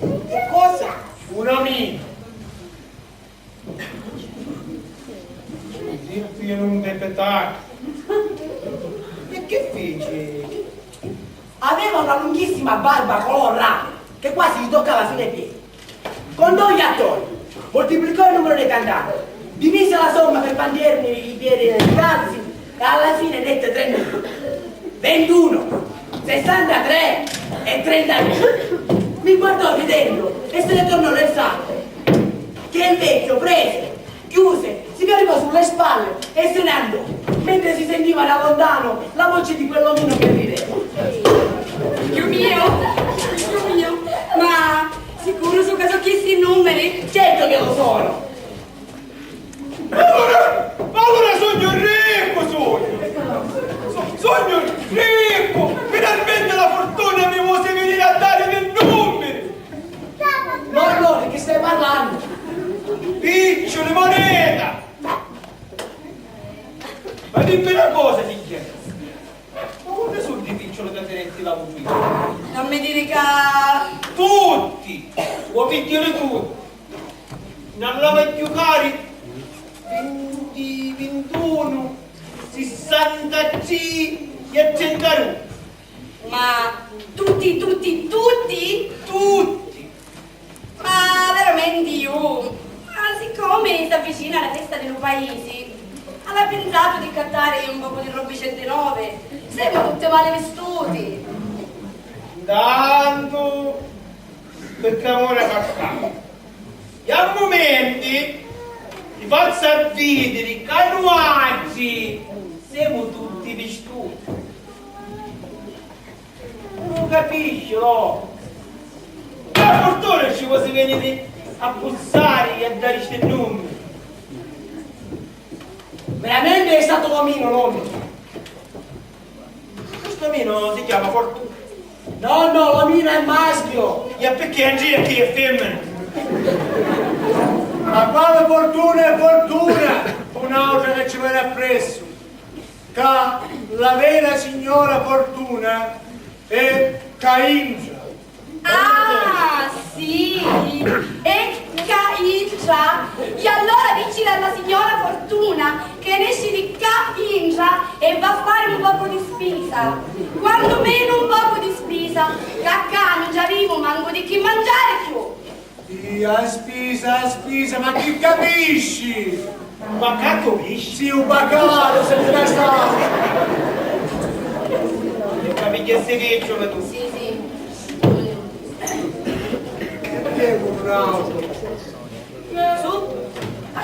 Che cosa? Un omino. Zitto, io non mi petare. E che fece? Aveva una lunghissima barba color rame che quasi gli toccava fino ai piedi. Contò gli attori, moltiplicò il numero dei cantanti, divise la somma per bandierni i piedi scalzi e alla fine dette tre numeri. ventuno, sessantatré e trentatré. Mi guardò ridendo e se ne tornò nel sacco che il vecchio prese, chiuse, si caricò sulle spalle e se ne andò, mentre si sentiva da lontano la voce di quell'omino che rideva. Dio mio, Dio mio, ma sicuru su ca so chisti i numeri? Certo che lo sono! Ma allora, ma allora sognu riccu, sognu! So-, sognu riccu! Finalmente la fortuna mi vosi venire a dari li numeri! No, no, di chi stai parlando? Picciuli, moneta! Ma dimmi una cosa, figghiela. Ma quanti suddi picciuli ca ti detti la cucina? Non mi diri ca... Tutti! Vuoi pigghiari tutti? Non la vai a giocare? Vinti, vintunu, sessantatré e trentadue. Ma tutti, tutti, tutti? Tutti! Ma veramenti iu, ma siccome s'avvicina la festa di lu paisi, avia pinsatu di accattari un pocu di robiceddi novi, semu tutti mali vistuti. Ntantu, picca amore a Pascà, e a mumenti ti fazzu a vidiri ca nuatri semu tutti vistuti. Nun capisci, no? Ca furtuna ci vosi veniri a bussari e a dari sti numeri. Veramente è stato l'omino, l'omino. Questo omino si chiama Fortuna. No, no, l'omino è maschio. E perché Andrea chi è femmina? Ma quale fortuna è fortuna? Un'altra che ci vene appresso. Ca la vera signora Fortuna è ca intra. Ah, sì, è ca intra. E allora dicili alla signora Fortuna che nesci di ca intra e va a fari un pocu di spisa. Quantu menu un pocu di spisa, ca ccà nun ci avimu mancu di chi manciari cchiù. Sì, a spisa, a spisa, ma chi capisci? Ma ca capisci? Sì, un baccalà, sempre da stare. Io capisco se vecchio, ma tu. Sì, sì. Perché un altro? Su, a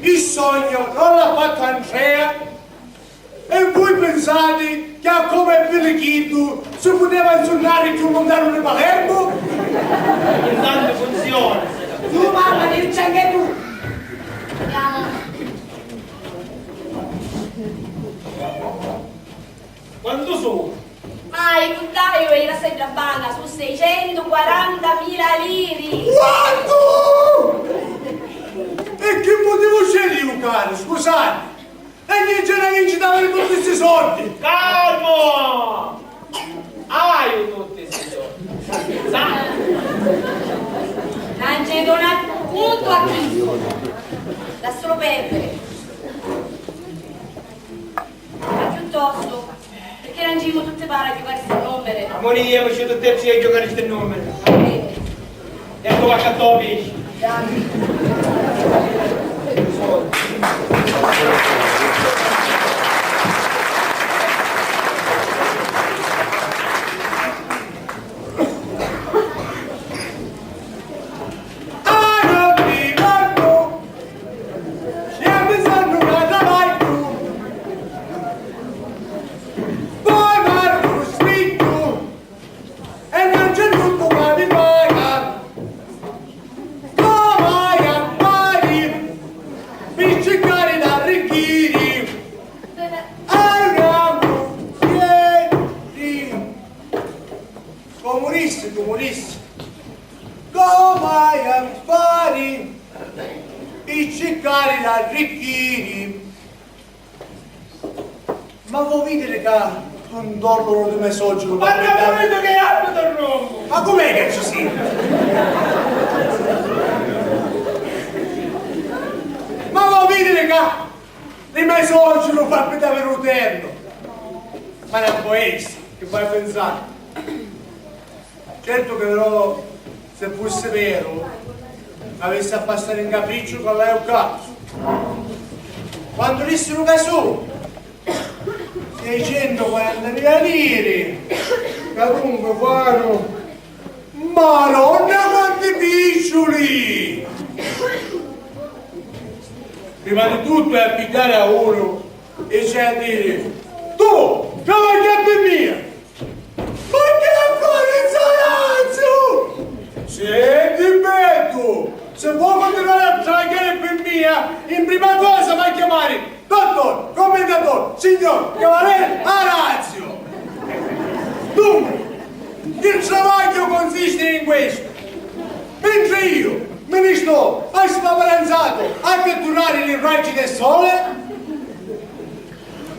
Il sogno non l'ha fatto Andrea? E vui pinsati chi a comu è filichiddu si puteva nsunnari cchiù luntanu di Palermu? Intantu funziona. Tu, mamma, ti dici anche tu. Andiamo. Quantu su? Ah, i cuntaiu e i lassai dda banca, su seicentuquarantamila liri! Quantu? E chi mutivu c'è di jucari, scusati? E chi c'è na vincita aviri tutti sti soldi? Calmu! Haiu tutti sti soldi. Sa? Non ci dona contu a chistu. Lassalo perdere. Ma chiuttostu, perché non ci tutti pari a giocare sti numeri? Amore, io mi ci tutti e a giocare sti numeri. E tu va a topi. Comu dissi, comu dissi, comu haiu a fari pi circari d'arricchiri? Ma vo vidiri ca un tornu di me soggiru. Ma non capito che abito rombo! Ma com'è che ci si? Ma vo vidiri ca di me soggiru fa abitare un terno? Ma non può essere, che vai a pensare? Certu che però, se fussi veru, avissi a passari in capricciu cu l'aiu ccà. Quantu dissiru ca su? Seicentuquarantamila liri, ca dunque fanu, Maronna quanti picciuli! Prima di tuttu è a pigghiari a unu e c'è a diri: "Tu, travagghi a pi mia!" Ma chi affari, zio Orazio? Senti, beddu, se vuoi continuare a travagghiari pi mia, in prima cosa va a chiamari dottor, commendator, signor cavaliere Orazio. Dunque, il travagghiu consiste in questo. Mentre io mi ne sto a spaparanzatu a catturari li raggi del sole,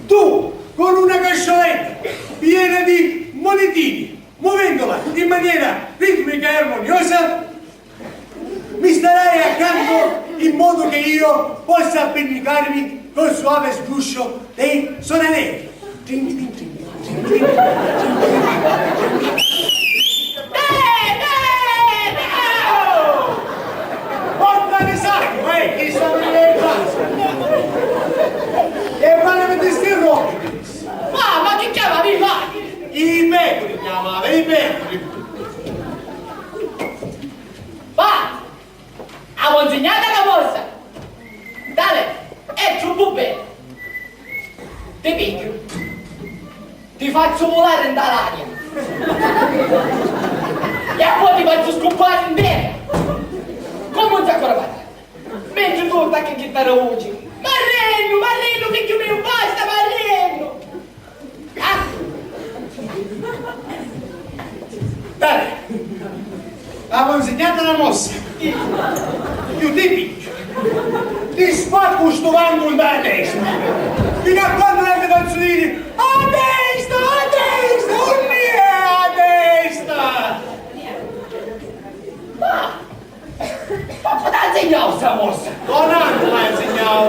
tu, con una cascioletta piena di monetini, muvendola in maniera ritmica e armoniosa, mi starai accanto in modo che io possa appiccicarmi col soave sguscio dei sonelli. Porca miseria, eh, chi sta venendo in casa? E parlami di sti robi. Ma, ma chi chiamavi, va? I pecori chiamava, i pecori. Va! A consegnata la mossa! Dale, è troppo bene! Ti pigghiu, ti fazzu vulari nta l'aria e poi ti fazzu scuppari in terra comu un saccu di patati, mentri tu attacchi a chittari vuci: "M'arrennu, m'arrennu, figghiu miu, basta, m'arrennu!" Ah! Dai! Avi nsignatu na mossa! Ju ti pigghiu! Ti spaccu stu vancu nta la testa! Finu a quannu non ti fazzu diri: "A testa, a testa, unni è a testa?" Ma Papa t'ha nsignau sta mossa? Don Annu m'ha nsignau.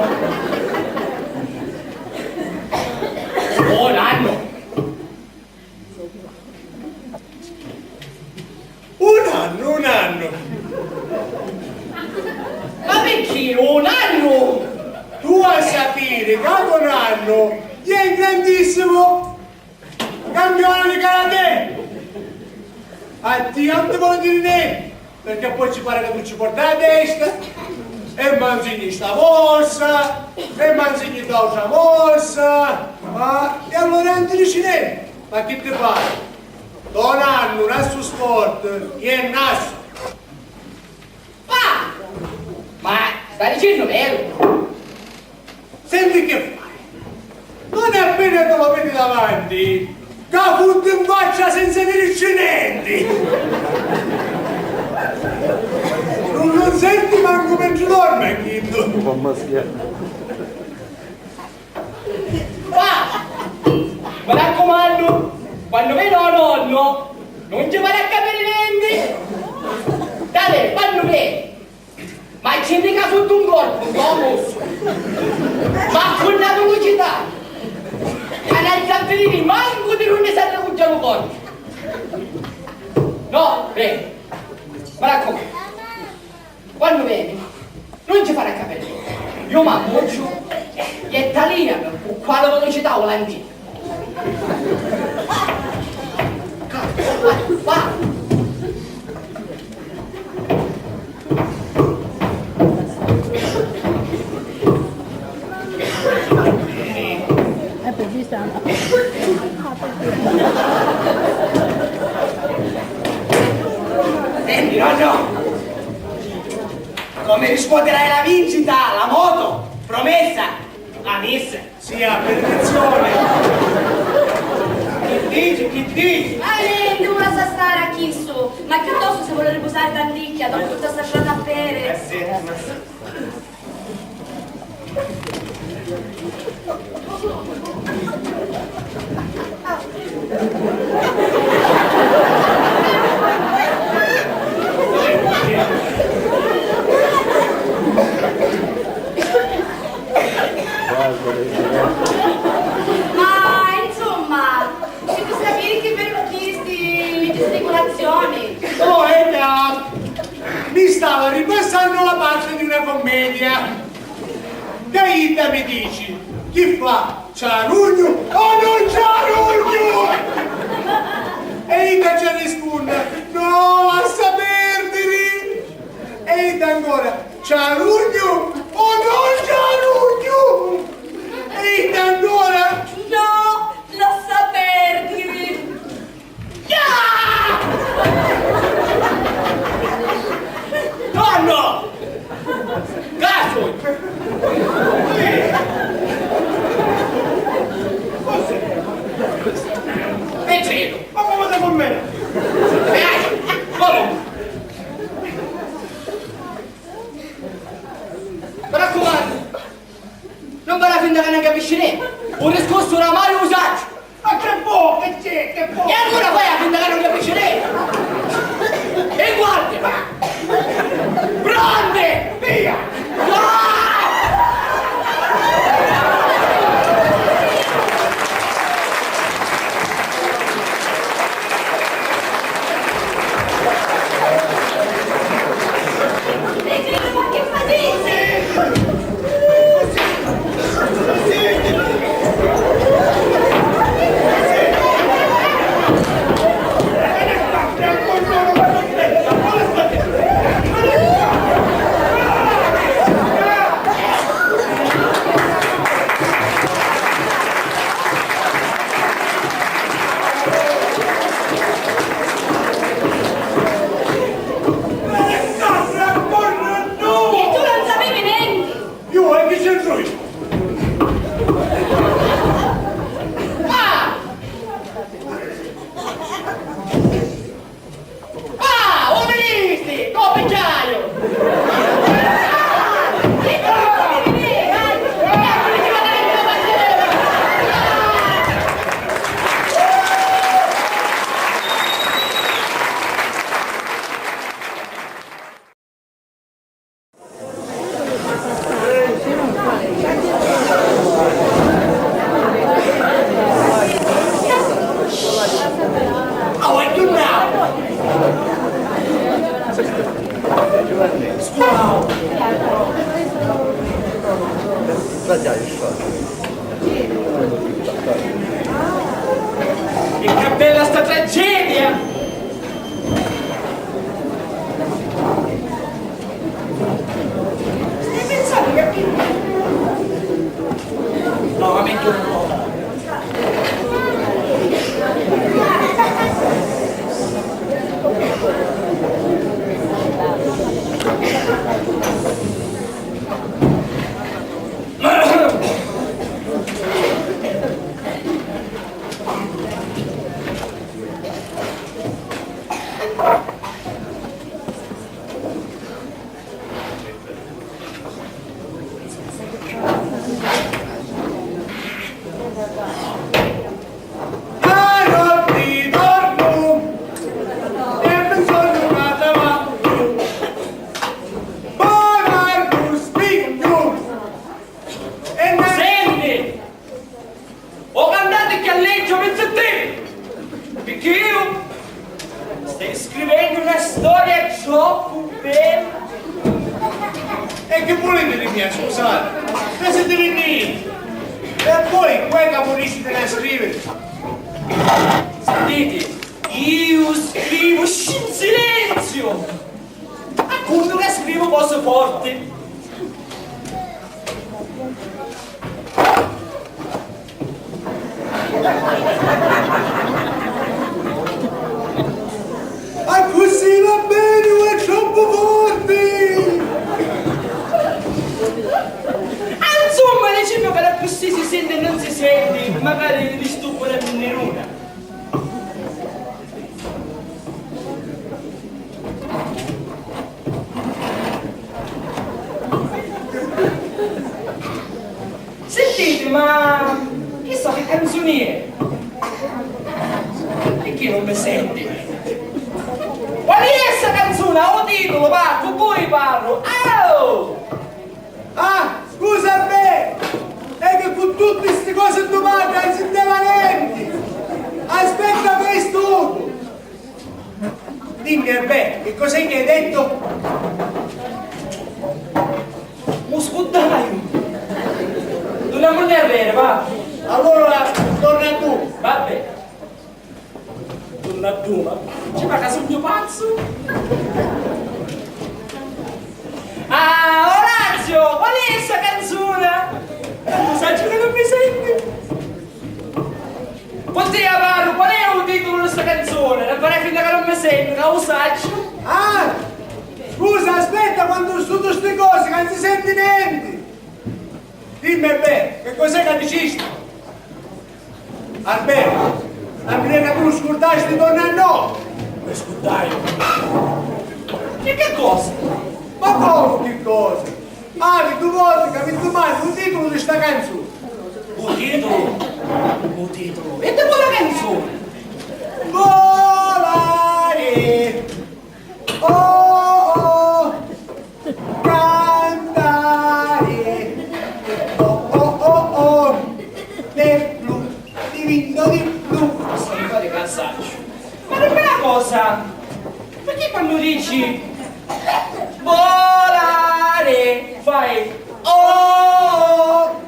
Don Annu? Un annu Milioni di karate! A tia non ti voglio dire niente, perché poi ci pare che tu ci porti la testa, e manzigni sta mossa, e manzigni l'altra mossa, ma e allora non ti dici niente? Ma chi ti pare? Don Annu, nassu sport, e nassu. Ah! Ma sta dicennu veru? Senti che fai? Non appena te lo vedi davanti, ca futti in faccia senza dirci niente! Non lo senti manco mentre dorme, chiddu! Ah! Mi raccumannu, quannu veni o nonnu, non ci fari a capiri nenti! Tale, quannu veni? Ma ci nica sotto un corpo, un po' mosso! Ma con una velocità! Ca non ci avviri manco di dove serve cuccia lu corpo! No, veni! Mi raccumannu! Quannu veni, non ci fari a capiri. Io m'ammucciu e talianu cu quale velocità volantini. Va, va. E poi ci sta. Senti, nonnu, come riscuoterai la vincita, la moto? Promessa? La messa? Sì, a perfezione. Chi dici, chi dici? Ah, eh, non la sa stare a chissu, ma piuttosto se vuole riposare tanticchia dopo tutta sta strada a pere. Eh, sì, ma sì. Ma insomma, si può sapere che per chi sti gesticulazioni? Oh, Eda! Mi stava ripassando la parte di una commedia. Caita mi dici, chi fa? Ci arrugnu o non ci arrugnu? E Ida ci rispunta, no, lassa perdiri. E Ida ancora, ci arrugnu o non ci arrugnu? E Ida ancora, no, lassa perdiri. Nonno! Casu! Piccinu! Ma come ti convene? Dai, come? Mi raccumannu, non fari finta ca non capisci nenti. Un discorsu oramai u sacciu. Ma che vuoi? Che c'è? Che vuoi? E allora fai finta ca non capisci nenti. E guardi, ma... Pronti! Via! No! Scusati, ma siete rinniti? E poi, cu è ca vulisciti ca scrivi? Sentiti, iu scrivu, shh, in silenzio! Appuntu ca scrivu cose forti. Accussì va beni, o è troppu forti! Ah, insomma, dicemu ca accussì si senti e non si senti, magari disturba la minniruna. Sentiti, ma chissa chi canzuni è? Picchì non mi senti? Quali è ssa canzuna? O titulu, va, cu vui parru! Au! Ah, scusa a me! È che cu tutti sti cosi tu parri, non si nteva nenti! Aspetta, questo! Dimmi, Erbè, che cos'è che hai detto? Mu scurdaiu! Dunnamunni a rere, va! Allora, torna tu! Vabbè! Torna tu, ma ci fa ca sugnu pazzu? Ah, Orazio, qual è ssa canzuna? Tantu sacciu ca non mi senti! Puttia parru, qual è u titulu di sta canzone? Non fare finta ca non mi senti, ca u sacciu. Ah! Scusa, aspetta, quannu stutu sti cosi, ca non si senti nenti! Dimmi, beh, che cos'è ca dicisti? Alberto, la prega tu scurdasti donna no? Mi scurdai. E che cosa? Ma come che cosa? Ari, tu voti ca mi dumandi u titulu di sta canzone. U titulu? U titulu? E di quala canzone? Volare! Oh, oh, cantare! Oh, oh, oh, oh, de blu, divinto di blu. Sta storia ca sacciu. Ma dimmi una cosa, perché quando dici volare fai oh?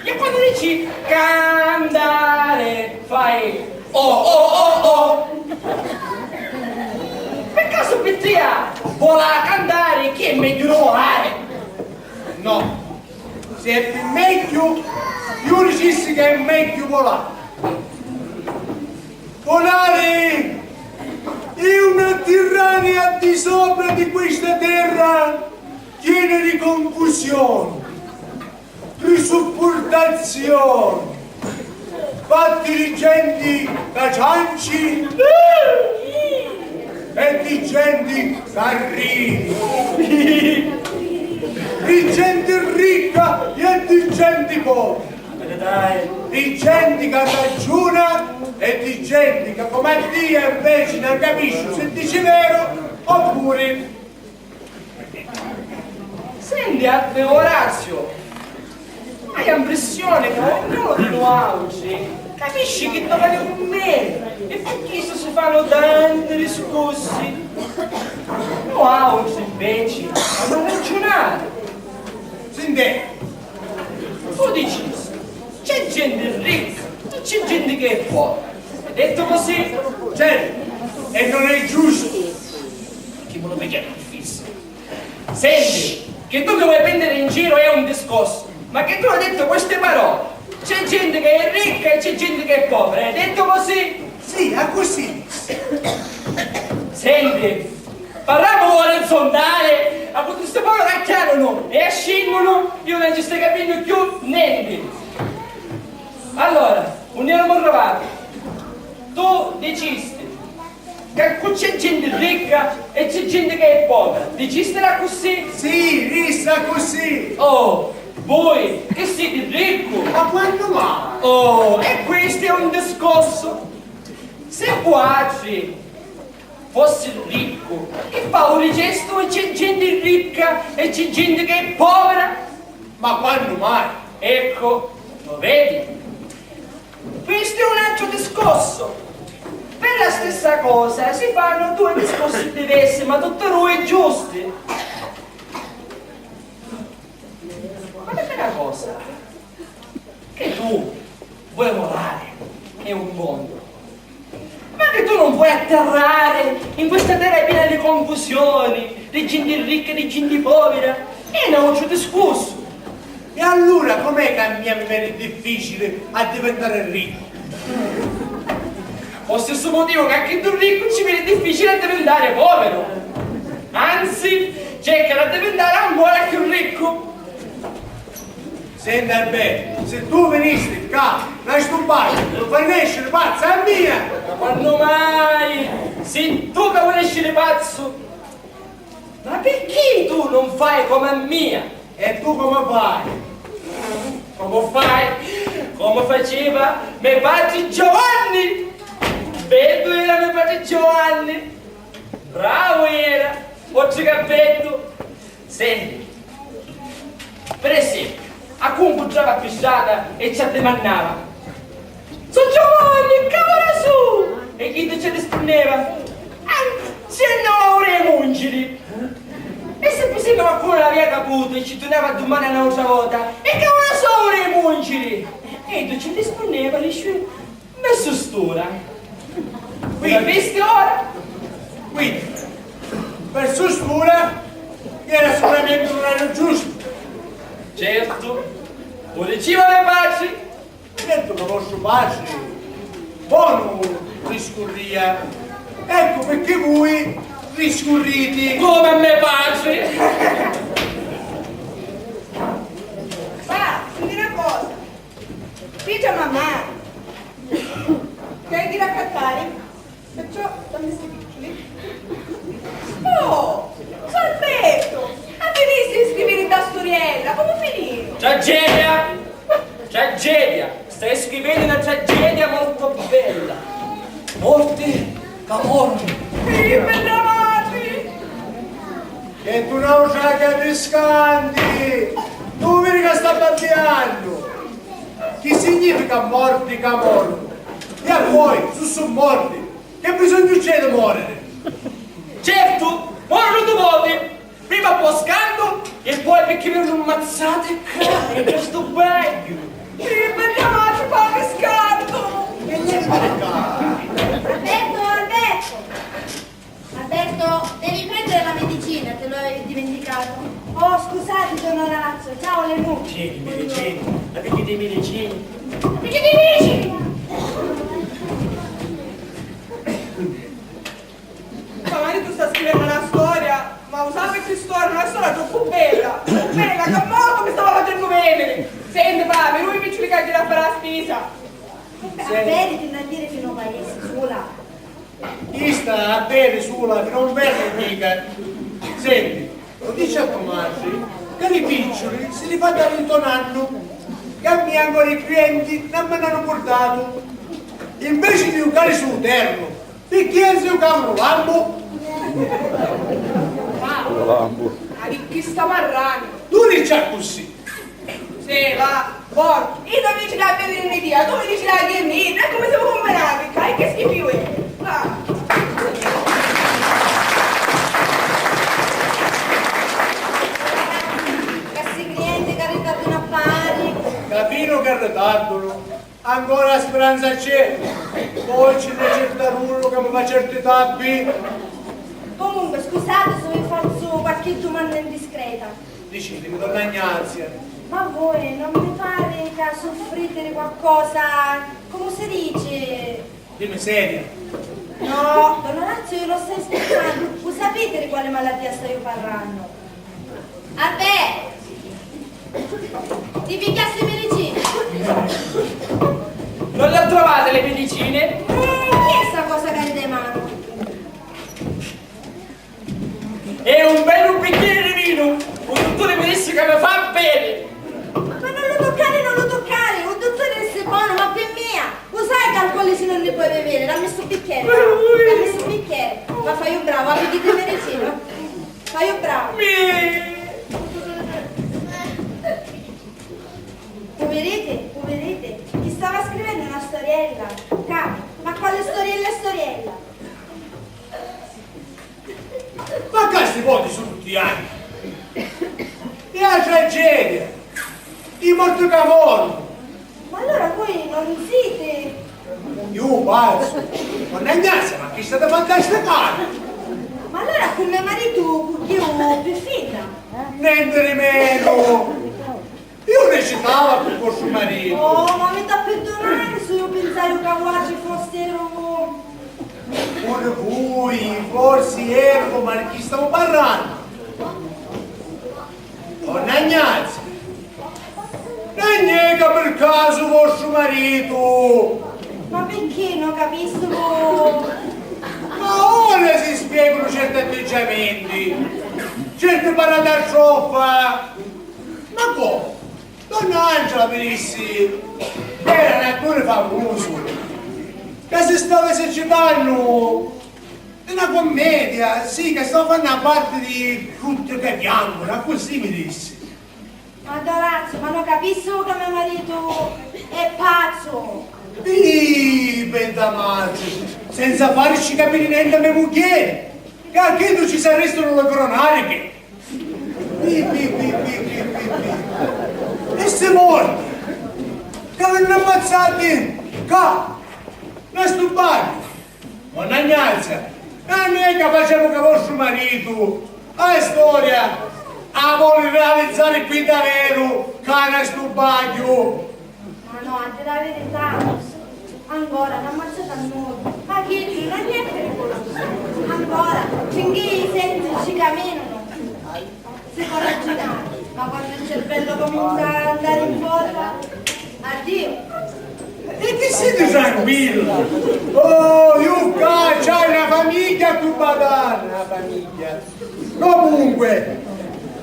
E quando dici cantare fai oh, oh, oh, oh! Per caso pi tia volà cantari chi è megghiu di volari? No, se è pi megghiu, iu dicissi che è megghiu volari. Volari è una tirannia al di sopra di questa terra piena di confusioni, di supportazioni, fatti di genti ca cianci e di genti ca ridi, di genti ricca e di genti povera, di genti ca ragiuna e di genti ca, come a Dio, invece non capisci se dici vero oppure. Senti, Orazio, hai l'impressione che ognuno di nuautri capisci chi doveva cu me e pi chistu si fannu tanti discussi. Nuautri, inveci, avemu a raggiunari. Senti, tu dici, c'è genti ricca e c'è genti che è povera. Hai dettu così? Certo, e non è giusto. Chi mi lu pigghiati pi fissu? Senti, che tu mi vuoi prendere in giro è un discorso, ma che tu hai detto queste parole, c'è gente che è ricca e c'è gente che è povera, hai detto così? Sì, accussì. Senti, parramu orizzontale, ma cu sti poveri ca chianunu e scinnunu, io non ci sto capinnu cchiù nenti. Allora, unni erumu arrivati? Tu dicisti ca cu c'è genti ricca e c'è genti che è povera. Dicistila accussì? Sì, rissa accussì. Oh, vui chi siti riccu? Ma quannu mai? Oh, e questu è un discorsu. Se vuatri fossi riccu, chi fa u ricestu e c'è genti ricca e c'è genti che è povera? Ma quannu mai? Ecco, lo vedi? Questu è un altru discorsu. Per la stessa cosa si fannu due discorsi diversi, ma tutti e due giusti. Vuoi volare? È un mondo. Ma che tu non vuoi atterrare in questa terra piena di confusioni, di gente ricca e di gente povera? È un altro discorso. E allura com'è che a mia mi veni difficili a diventare riccu? Pu stissu motivu ca a chiddu riccu ci veni difficili a divintari poviru. Anzi, cerca di divintari ancora chiù riccu. Senti, Albè, si tu vinisti ccà, na stubbata, mi fai nesciri pazzu a mia! Ma quannu mai? Si tu ca voli nesciri pazzu, ma picchì tu non fai come a mia? E tu come fai? Come fai? Come faceva me patri Giovanni? Beddu era me patri Giovanni! Bravu era! Oltre che beddu! Senti, per esempiu, a cu ncuntrava pi strata e ci addimannava: "So Giovanni, cavara su!" E chiddu ci rispunneva: "Ah, c'è na ora di mungiri." E si pi sempri qualcunu l'avia caputu e ci turnava a dumannari n'autra vota: "E cavara su ora di mungiri?" E iddu ci rispunneva lisciu: "Versu st'ura." Quindi, capisti ora? Quindi, versu st'ura era sicuramente l'orariu giustu. Certu, u diciva me patri. Certu ca vostru patri bonu riscurria. Eccu picchì vui riscurriti. Come a me patri! Va, senti na cosa. Pigghia mamma. Che hai di raccattare? Perciò dammi sti picciuli. Oh, Alberto! Ma finisti di scrivere sta storiella? Come finì? Tragedia! Tragedia! Stai scrivennu na tragedia molto bella. Morti ca morri. Sì, bella matri! E tu n'autra capiscanti! Tu vidi ca sta babbiannu! Chi significa morti ca morri? E a voi, su su morti, che bisognu c'è di moriri? Certu, morri tu voti, prima po scantu e poi picchì mi nun mazzati ccà in stu bagnu. Sì, bella matri, fa scantu! Che c'è di fare ccà? Alberto, Alberto! Alberto, devi prendere la medicina, te lo avevi dimenticato. Oh, scusate, don Orazio. Ciao, Lenù. Medicini, medicini. Ma picchì di medicini? Ma picchì di medicini? Ma magari tu stai scrivennu na storia, ma u sapi chi storia? Una storia troppu bella, troppu bella, che molto mi stava facennu veniri. Senti, va, mi lui mi ci ricaggi da fare la spesa. Comunque, a veri ti n'ha dire fino a paese, sola. Chista a veri sula chi non verri mica. Senti, lu dici a to matri ca li picciuli si li fa dari nto nannu, ca a mia ancora i clienti non mi n'hannu purtatu. Inveci di jucari su u ternu, picchì si jucamu lu lambu? Lambu. Ma di chi sta parrannu? Tu dici accussì. Sì, va, bon. Io mi dici la bella energia, tu mi dici la guerrina, e come siamo combinati? Dai, che schifo è. Va. Ca sti clienti ca ritardunu a pari. Capinu ca ritardunu. Ancora speranza c'è. Poi ci ne certarunu che mi fa certi tabbi. Comunque, scusate se vi faccio qualche domanda indiscreta. Dicitimi, donna Ignazia. Ma voi non mi pare che soffrite di qualcosa, come si dice? Di miseria. No, don Orazio, io non sto scherzando. Voi sapete di quale malattia sto io parlando? Albè! Ti pigghiasti le medicine? Non le ho trovate le medicine? Eh, chi è sta cosa che hai in mano? È un bellu bicchieri di vinu! U dutturi mi dissi ca mi fa beni! Ma non lo toccare, non lo toccare! U dutturi dissi bonu, ma pi mia! U sai ca alcolici non ne puoi bevere? Dammi stu bicchiere, dammi stu bicchiere! Ma fai u bravo, apri di medicina! Fai u bravo! Mi... Puviriti, puviriti, chi stava scrivennu na storiella! Ca, ma quale storiella e storiella? Ma ca sti voti su tutti i anni! E la tragedia! I morti ca morri! Ma allora voi non Ziti! Iu pazzu! Donna Ignazia, ma chi stati fantasticari? Ma allura cu me maritu cugghiu pi fidda? Nenti di menu! Iu recitava pi vostru maritu! Oh, ma mi t'appirdunari su iu pinsaiu ca vuatri fostiru. Puru vui, forsi, eccu, ma di chi stamu parrannu? Donna Ignazia, non è ca per casu vostru maritu? Ma picchì, non capisco. Ma ora si spiegano certi atteggiamenti, certe parate a troppa. Ma come? Donna Angela mi dissi, era un attore famoso, che si stava esercitando una commedia, sì, che stava fanno la parte di brutto che piangono, così mi dissi. Ma Dorazio, ma non capisco che mio marito è pazzo! Ih, pentamazzi, senza farci capire niente a me mugghieri, che a chiddu ci s'arrestano le cronariche! Pi, pi, pi, pi, pi, pi, pi. E sti morti che venn'ammazzati ccà, nna stu bagnu. Donna Ignazia, non è ca facemu ca vostru maritu a storia a voli realizzari pi daveru ccà nna stu bagnu. Ma no, a diri a virità, ancora n'ammazzati a nuddu, ma chiddu non è periculusu. Ancora, finchì i sensi ci caminanu, si pò raggiunari, ma quannu il cervello comincia a andari in folla, addiu. E chi siti tranquilla? Oh, iu ccà c'haiu na famigghia a cu badari, na famigghia. Comunque,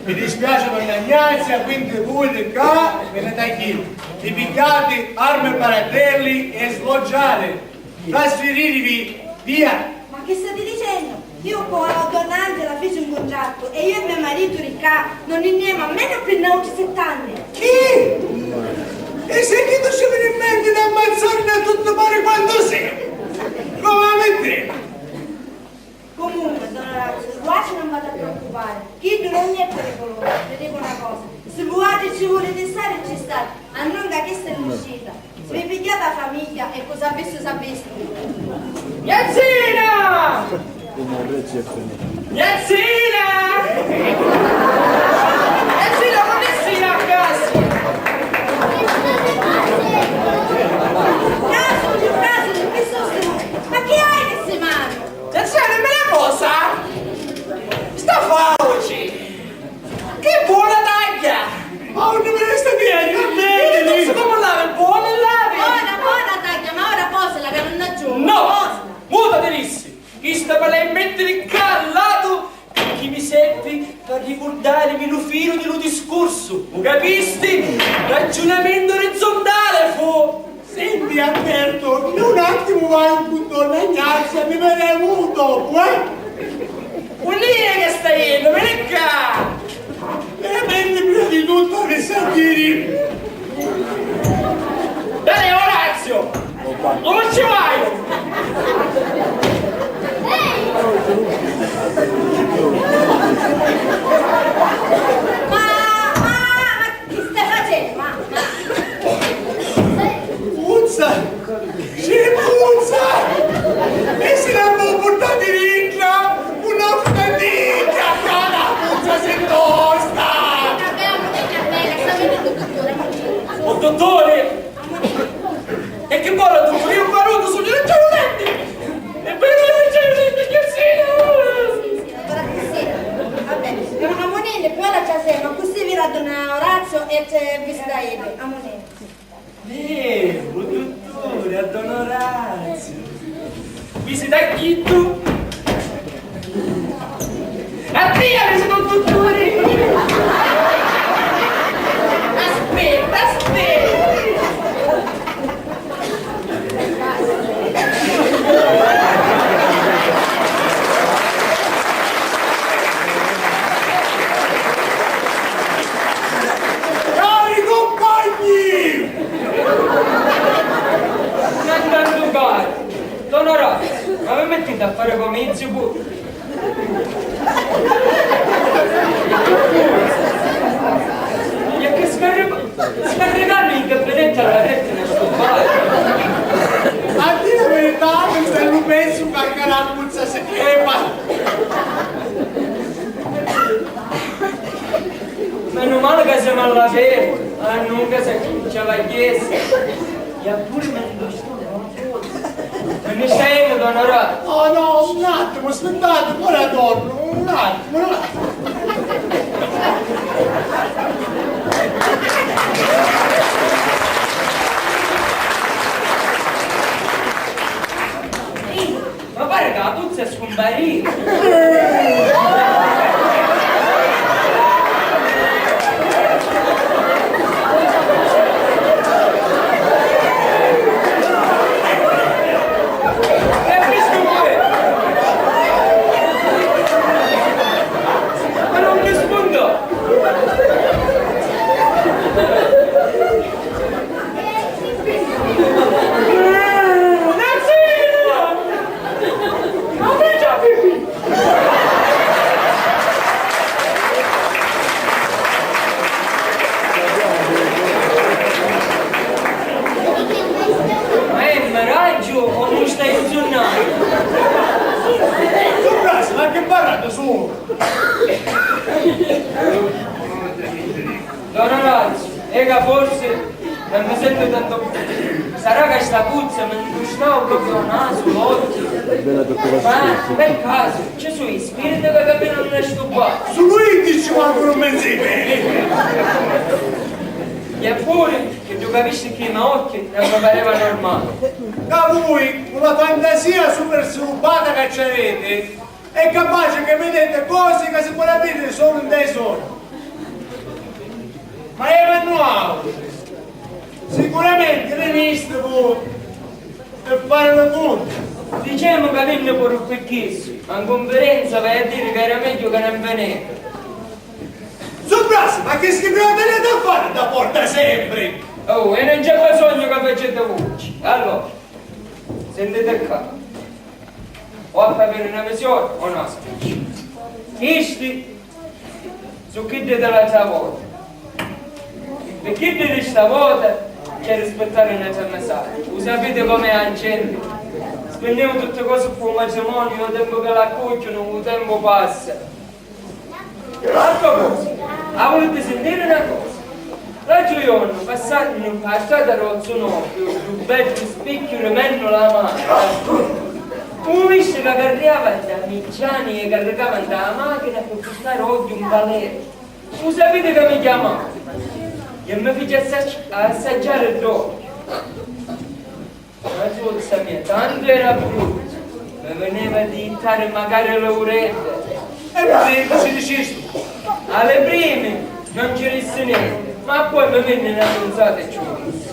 mi dispiace, donna Ignazia, quindi voi di ccà venite a chi? Vi pigghiati armi e martelli e sloggiate, trasferitevi, via! Ma che state dicendo? Io con donna Angela feci un contratto e io e mio marito di ccà non ne andiamo almeno per altri sette anni. Chi? E se chi ti ci veni in mente d'ammazzarne a tutti pari quantu siamo? Come la mettete? Comunque, don Orazio, quasi non v'avete a preoccupare, chiddu non è pericoloso, vi dico una cosa, se vuatri ci vulete stare, ci state, annunca chesta è l'uscita, vi pigghiate la famiglia e cosa ha visto s'ha visto. Mia zina! Mia zina! Mia zina, non è zina a casa! Casu, casu, che sono? Ma chi hai che si mano? Attenzione, me la cosa! Sta fauci! Che buona taglia! Ma non me ne sta bene, va bene! Io non so come lave, buona lave! Buona, buona taglia, ma ora posala che non aggiungo. No! Muta te dissi! Chista me l'hai mettere ccà al lato chi mi servi p'arricurdarimi lu filu di lu discursu, u capisti? Raggiunamentu orizzontale fu! Senti, Alberto, io un attimo vado con donna Ignazia, mi vedremo dopo, eh? Vuol dire che stai iendo, veni ccà! Veramente prima di tutto avresti a dire. Dai, Orazio! Come ci vai? Ma, ma, ma che stai facendo? Ma, ma. Puzza! Ci puzza! E si la può portare dentro una fatica, cara puzza, si tosta! Vabbè, amore, vabbè, lasciami il dottore. Oh, dottore! E chi vuole, dottore? Io qua non sono il giornalante! E per il giornalante che sì! Sì, sì, allora sì. Vabbè, è una moneta, poi la casa, ma così vi la dona Orazio e te vi stai a moneta. Veru, dutturi, a don Orazio. Visita chiddu. A tia, visita un dutturi. Aspetta, aspetta. Cari compagni! Tantu cari, don Orazio, ma mi mettiti a fari comizio puru? E che scarripa- Scarricami in gabinetto alla retina sto bar. A dire la verità, un bellu pezzu ca carambuzza si crepa. Meno male che siamo all'aperto, a nunca si acchincia la chiesa. E pure mi Mi stai donna Rata? Oh no, un attimo, aspettate, ora torno, un attimo, un attimo. Ma pare che la puzza è scumparita. Ma è miraggio o non stai inzunnando? Su brasa, ma che parlate solo? Don Orazio, ega forse non mi sento tanto bene. Sarà che sta puzza mi incrustava proprio il naso, l'occhio. Ma per caso ci sono i spiriti che camminano in sto bar? Sulu iddi ci mancu non mi nzi beni. Eppure, che tu capisci che i miei occhi non mi pareva normale. Ca vui, cu la fantasia super sviluppata che ci avete, è capace che vedete cose che si può capire solo in dei sogni. Ma è Emanuele, sicuramente venisti voi per fare le conte. Diciamo che venne pure per questo, ma in conferenza vai a dire che era meglio che non venite. Su brasa, ma che schifo tenete a fare da porta sempre? Oh, e non c'è bisogno che facete voce. Allora, sentite qua. O a avere una visione o una specie. Chisti su chiddi dell'altra vota. Pi chiddi di sta vota c'è rispettare una certa mesata. Lu sapete com'è a gente? Spinnimu tutte cose pi u matrimonio, u tempu che l'accucchianu, u tempu passa. A proposito, a vuliti sentiri na cosa? L'altru jornu, passannu a strata Rozzu Noviu, ddu beddu spicchiu rimennu la manu, u visti ca carriava nta Miggiani e carricava nta la machina pi purtari ogghiu nta l'era. U sapiti ca mi chiamau? E mi fici assaggi-, assaggiari dd'ogghiu. Matuzza mia, tantu era bruttu, mi veniva di jittari macari l'uredda. E poi cosa ci dicisti? A li primi non ci dissi nenti, ma poi mi vinni na tunzata e ci u dissi.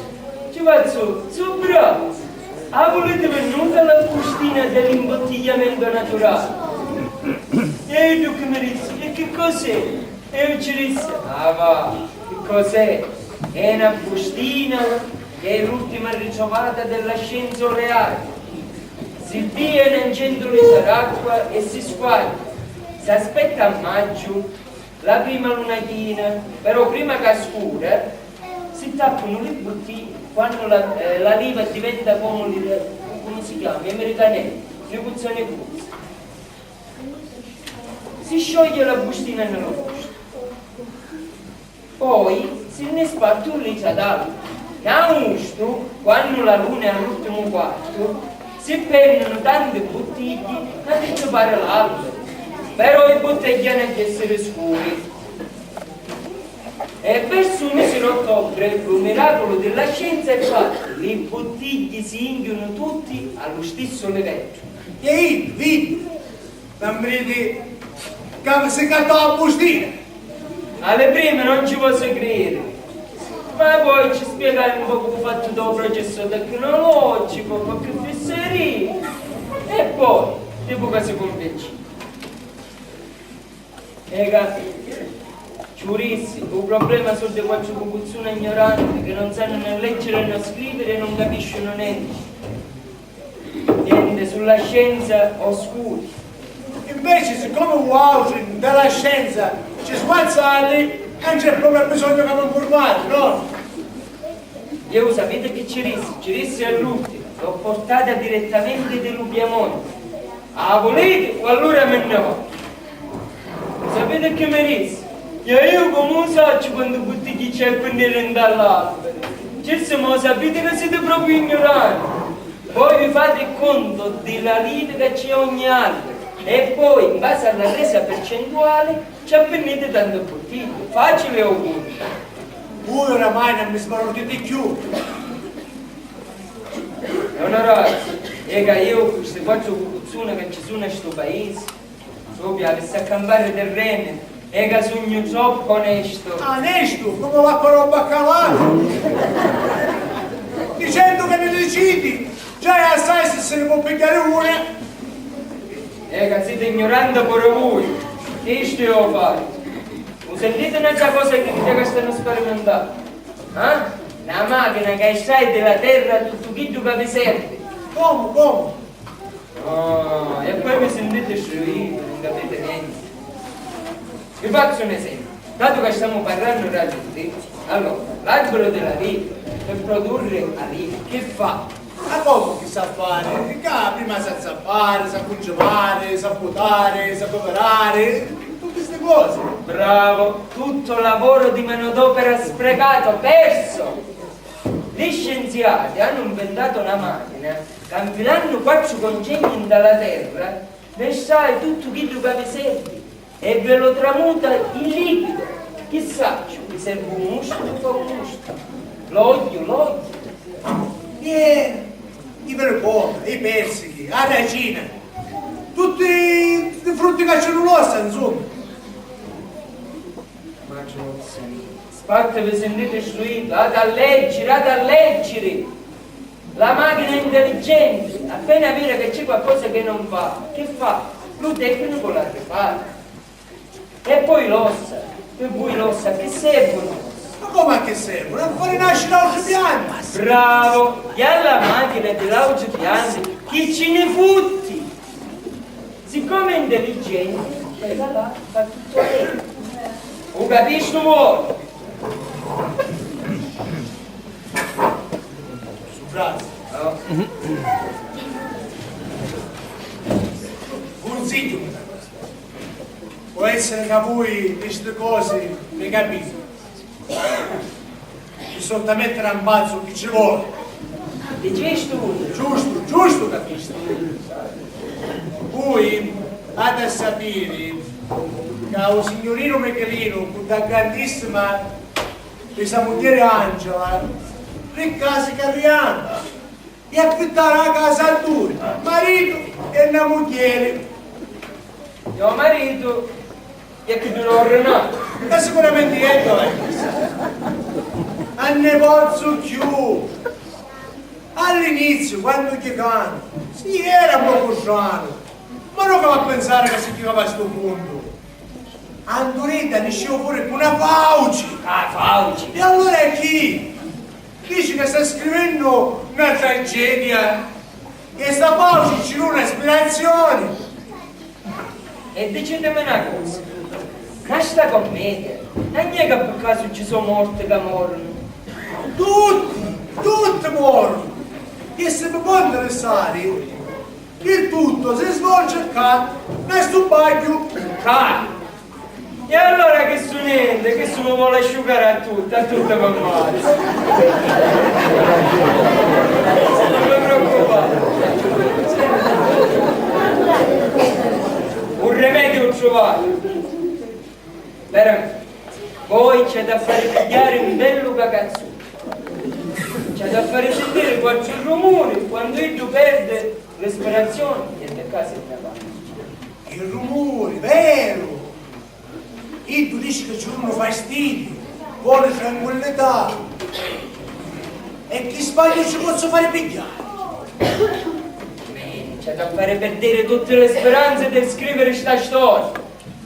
Ci fazzu, su bravu! A vuliti vinnuta la bustina di l'imbottigliamento naturale? E iddu chi mi dissi, e chi cos'è? E iu ci dissi, ah va, chi cos'è? È na bustina che è l'ultima ritrovata della scienza olearia. Si bie na centu litra d'acqua e si squaglia. S'aspetta a maggiu, la prima luna china, però prima ca scura, si tappanu li buttigli, quannu la, eh, la liva diventa comu li, comu si chiama, i miricanelli, li cuzzoni cuzzi. Si scioglie la bustina nni lu fustu. Poi si nni sparti un litru ad altu. Nni austu, quannu la luna è all'ultimu quartu, si pennunu tanti buttigghi nta tripari l'alberi. Però i buttigghi hannu a essiri scuri. E versu u misi d'ottobre lu miraculu di la scienza è fattu, li buttigghi si jinchiunu tutti a lu stissu liveddu. Che iddu, iddu, non mi diti ca si cattò a bustina? A li primi non ci vosi criri, ma poi ci spiegai un pocu u fattu dô processu tecnologicu, qualchi fisseria, e poi, dicu ca si cunvincì. E ca ci u dissi, u problema su di quattru cucuzzuna ignoranti che non sannu né leggiri né scriviri e non capisciunu nenti. Nenti, sulla scienza oscuri. Inveci, siccome vuautri nta la scienza ci sguazzati, non c'è proprio bisogno che mi nfurmati, no? Iu sapiti chi ci rissi? Ci rissi all'ultima, l'ho portata direttamente di lu Piemonte. A vuliti? O allura mi nni vò. Sapiti chi mi rissi? E iu comu u sacciu quantu buttigghi c'è pi niri nta l'alberi? Cirsi, ma u sapiti ca siti propriu ignuranti. Voi vi fate il conto di la liti ca c'è ogni albero e poi, in base alla presa percentuale, ci appinniti tanti buttigli. Facili o contu? Vui oramai non mi smarrutiti cchiù. Onorari, e ca iu cu sti quattru cucuzzuni ca ci sunnu a stu paisi, propriu avissi a campari terreni, e ca sugnu troppu onestu. Onestu? Comu va però baccalà? Dicendu ca ni diciti, già è assai si si ni pò pigghiari una. E ca siti ignuranti puru vui, chistu iu fari. U sintiti n'autra cosa chi diti ca stanu sperimentannu? Ah? Na machina ca estrai di la terra tuttu chiddu ca vi servi. Comu, comu? Oh, e poi mi sintiti struitu, non capiti nenti. Vi fazzu un esempiu. Datu ca stamu parrannu dâ liti, allora, l'albiru di la liti, pi produrri a liti, chi fa? Ma comu chi sa fari? Ca prima sa zappari, sa cuncivari, sa putari, sa cuvirari, tutti sti cosi. Bravo, tutto lavoro di manodopera sprecato, perso! Li scienziati hannu nventato na machina ca nfilannu quattru concegni nta la terra, ne strai tuttu chiddu ca vi servi e ve lo tramuta in liquido. Chi sacciu, vi servi u mustru, fa u mustru, l'ogghiu, l'ogghiu. E i vergona, i persichi, a racina, tutti i frutti ca ci lu lossa, insomma. Ma Giuseppe, spatti vi sintiti struitu, ati a leggiri, ati a leggiri! La machina è intelligenti, appena viri ca c'è qualcosa che non va, chi fa? Lu tecnicu la ripara. E poi l'ossa, pi vui l'ossa a chi servunu? Ma comu a chi servunu? A fari nasciri autri pianti! Bravo! E alla machina di l'autri pianti chi ci ni futti? Siccome è intelligenti, quella là fa tutto lei. U capistu voi? Su frasi. Cunsigghiu. Pò essiri ca vui di sti cosi ni capiti. Ci sottu a mettiri a mpazzu chi ci voli. Dicistu? Giustu, giustu capistu. Vui ati a sapiri ca u signurinu Michelinu cu dda grandissima di sa mugghieri Angela li casi carrianu. E affittari a casa a dui, maritu e na mugghieri. E o maritu e chi dulori no? E sicuramenti è dulori. A nni pozzu cchiù. All'iniziu, quannu jicanu, si era pocu stranu, ma no ca va a pinsari ca si jicava a stu puntu. Anduridda nisciu furi cu na fauci! Ah, fauci! E allura è chi? Dici ca sta scrivennu na tragedia e sta fauci ci duna ispirazioni. E dicitimi na cosa, nta sta commedia, non è ca pi casu ci so morti ca morunu? Tutti, tutti morunu! E si mi pò interessari, il tutto si svolge ccà, nta stu bagghiu ccà! E allura chistu nenti, chistu mi voli asciucari a tutti, a tutti mi mmazza. Non vi preoccupati. Un rimediu u truvai. Veramenti. Voi ci ati a fari pigghiari un bellu cacazzu. Ci ati a fari sintiri qualchi rumuri quannu iddu perdi l'ispirazioni e ccà si nni va. Il rumuri, veru! Iddu dici ca ci dunu fastidiu, voli tranquillità. E chi sbagghiu ci pozzu fari pigghiari? Meni, ci ati a fari pirdiri tutti li spiranzi di scriviri sta storia.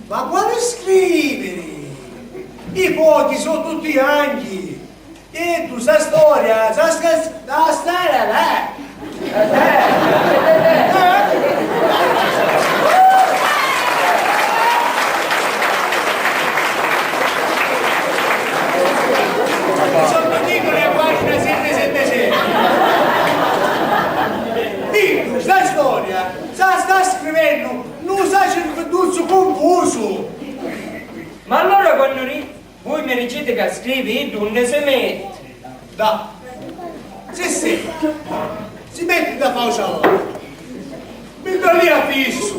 Ma quali scriviri? I fochi so tutti janchi. Iddu, sta storia, sta scherz-, sta storia, eh! Sotto titoli e pagina siete Sa sta scrivennu, nu sacerduttuzzu cunfusu! Ma allura quannu ri-, vui mi diciti ca scrivi, iddu unni si metti? Dà. Si, si. Si metti dda fauci a l'omu. Mi dda lia fissu.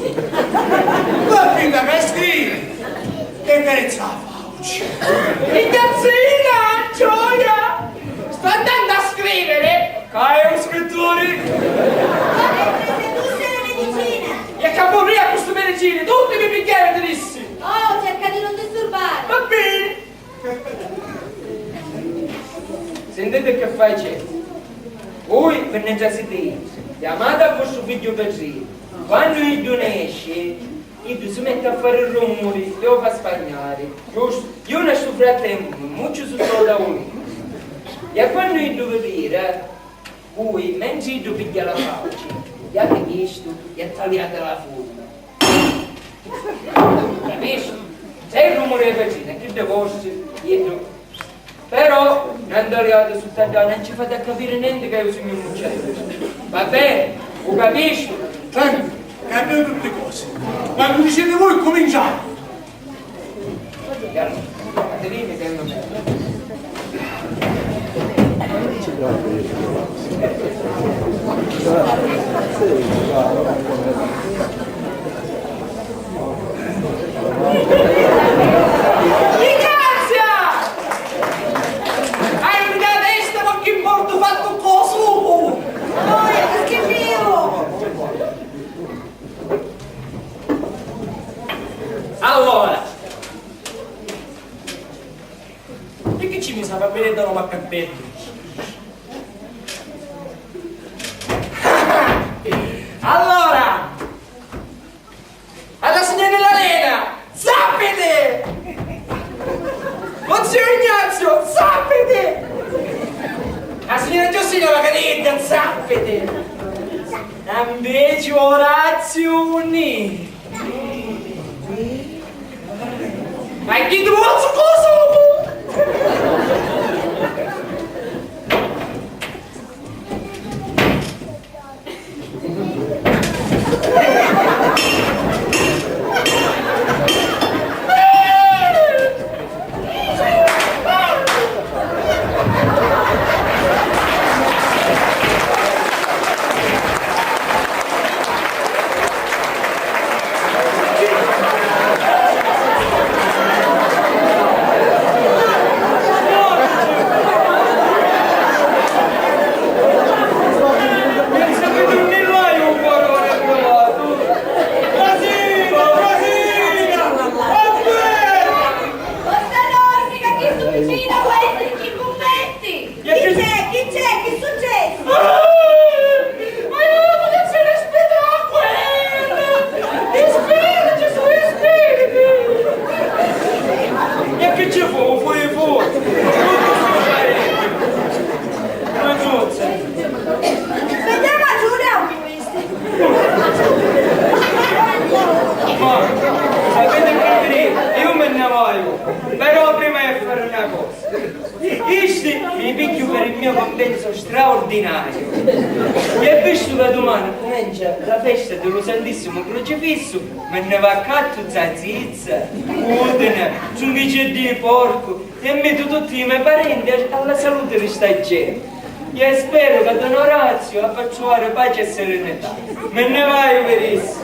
Va a finiri ca scrivi. E carezza a fauci. Ragazzina, gioia! Sto andando a scrivere! Ca è un scrittore! Ma mentre sedusse le medicine! E ca vorria cu stu medicine, tutti mi pigghiaru e dissi! Oh, cerca di non disturbare! Va bene! Sentite che facete. Voi vi nni trasiti, chiamate a vostru figghiu Petrinu. Quannu iddu nesci, iddu si metti a fari rumuri e u fa spagnari. Giustu? Iu nta stu frattempu mi mucciu sutta u tavulinu. E quannu iddu vi vira, Vui, mentri iddu pigghia la fauci, iati chistu e taliati la furma. Capisci? Se è il rumore di Petrina, chi di vostri, iddu. Però, non taliati sutta ddà, non ci fate a capire niente che io sugnu un uccello. Va bene? U capisci? Tranquillo, cambiano tutte cose. Quando dicete voi, cominciamo. Di grazia! Hai una testa, ma chi mortu fattu cu u sucu! Allora, e chi ci mi sa, va bene, da Roma per bene. Allora, alla signora Lena, zappete! Lo zio Ignazio, zappete! La signora Giostina, la cadetta, zappete! Invece Orazio Neri. Ma chi tu vuoi cosa? Forza Nordica, chi stu vicinu, questi chi cummetti? Chi c'è? Chi c'è? Chi succede? Ah! Aiuto, che c'è le spettacoli! Gli spiriti, sono gli spiriti! E che ci fu? Fuori, fuori! Come giunse? Vediamo a Giulia! Ma sapete che vi dico? Io me ne voglio, però prima di fare una cosa, chisti mi pigghiu per il mio compenso straordinario. E visto che domani comincia la festa dello Santissimo Crocifisso, me ne va a cattu zazizza, cutine, sunghiceddi di porco, e mettu tutti i me parenti a, alla salute di sta gente. E spero che Don Orazio abbia a truvare pace e serenità. Me ne vaiu, verissimo.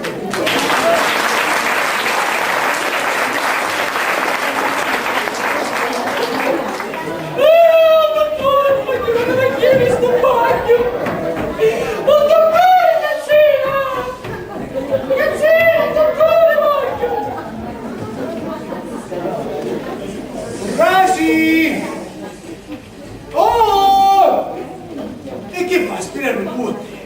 Frasi! Oh! E chi fa, spiranu tutti?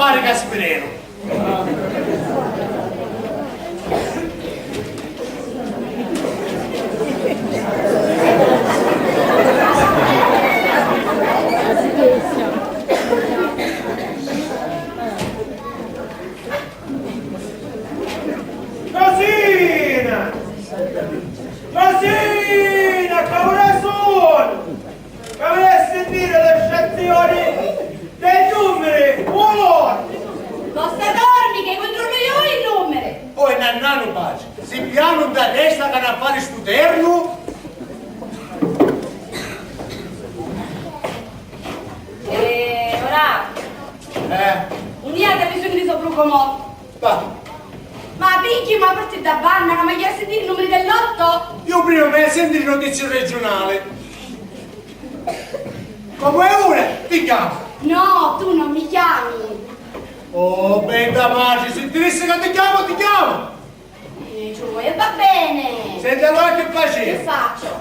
Pari Caspireru. Rosina! Rosina, ca ora sunu! Ca vulessi diri le stazioni dei numeri, uno! Vo' sta dormi, che controllu io i numeri! Oi, nannanu paci, si pianu nta testa ca n'ha fari stu ternu? E ora? Eh? Un dia te mi suni sopra comò. Va. Ma picchi ma parti da banna, non mi hai sentito i numeri del lotto? Io prima mi hai sentito le notizie regionali. Comu è ora? Ti chiamo. No, tu non mi chiami. Oh, bella madre, se ti dissi che ti chiamo, ti chiamo. Eh, Gioia, va bene. Senti, allora che facciamo? Che faccio?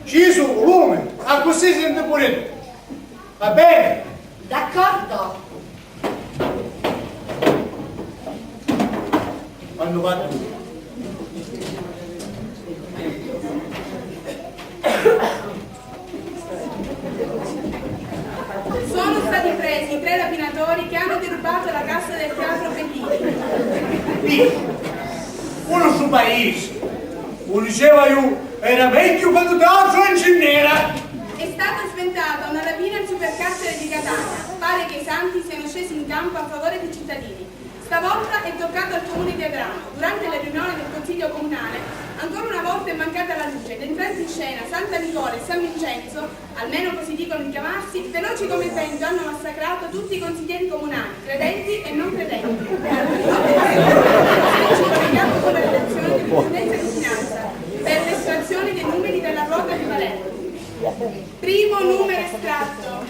Ci su, lume, accussì senti pure tu. Va bene? D'accordo. Quando va tu. Sono stati presi tre rapinatori che hanno derubato la cassa del teatro Bellini. Dici, uno stu paese, u diceva io, era meglio quando teatro non ce n'era. È stata sventata una rapina al supercarcere di Catania. Pare che i santi siano scesi in campo a favore dei cittadini. Stavolta è toccato al comune di Adrano. Durante la riunione del consiglio comunale, ancora una volta è mancata la luce ed entrati in scena Santa Nicola e San Vincenzo, almeno così dicono i Camarsi, veloci come il vento hanno massacrato tutti i consiglieri comunali, credenti e non credenti. Ci colleghiamo con la relazione di Presidenza di Finanza per l'estrazione dei numeri della ruota di Palermo. Primo numero estratto,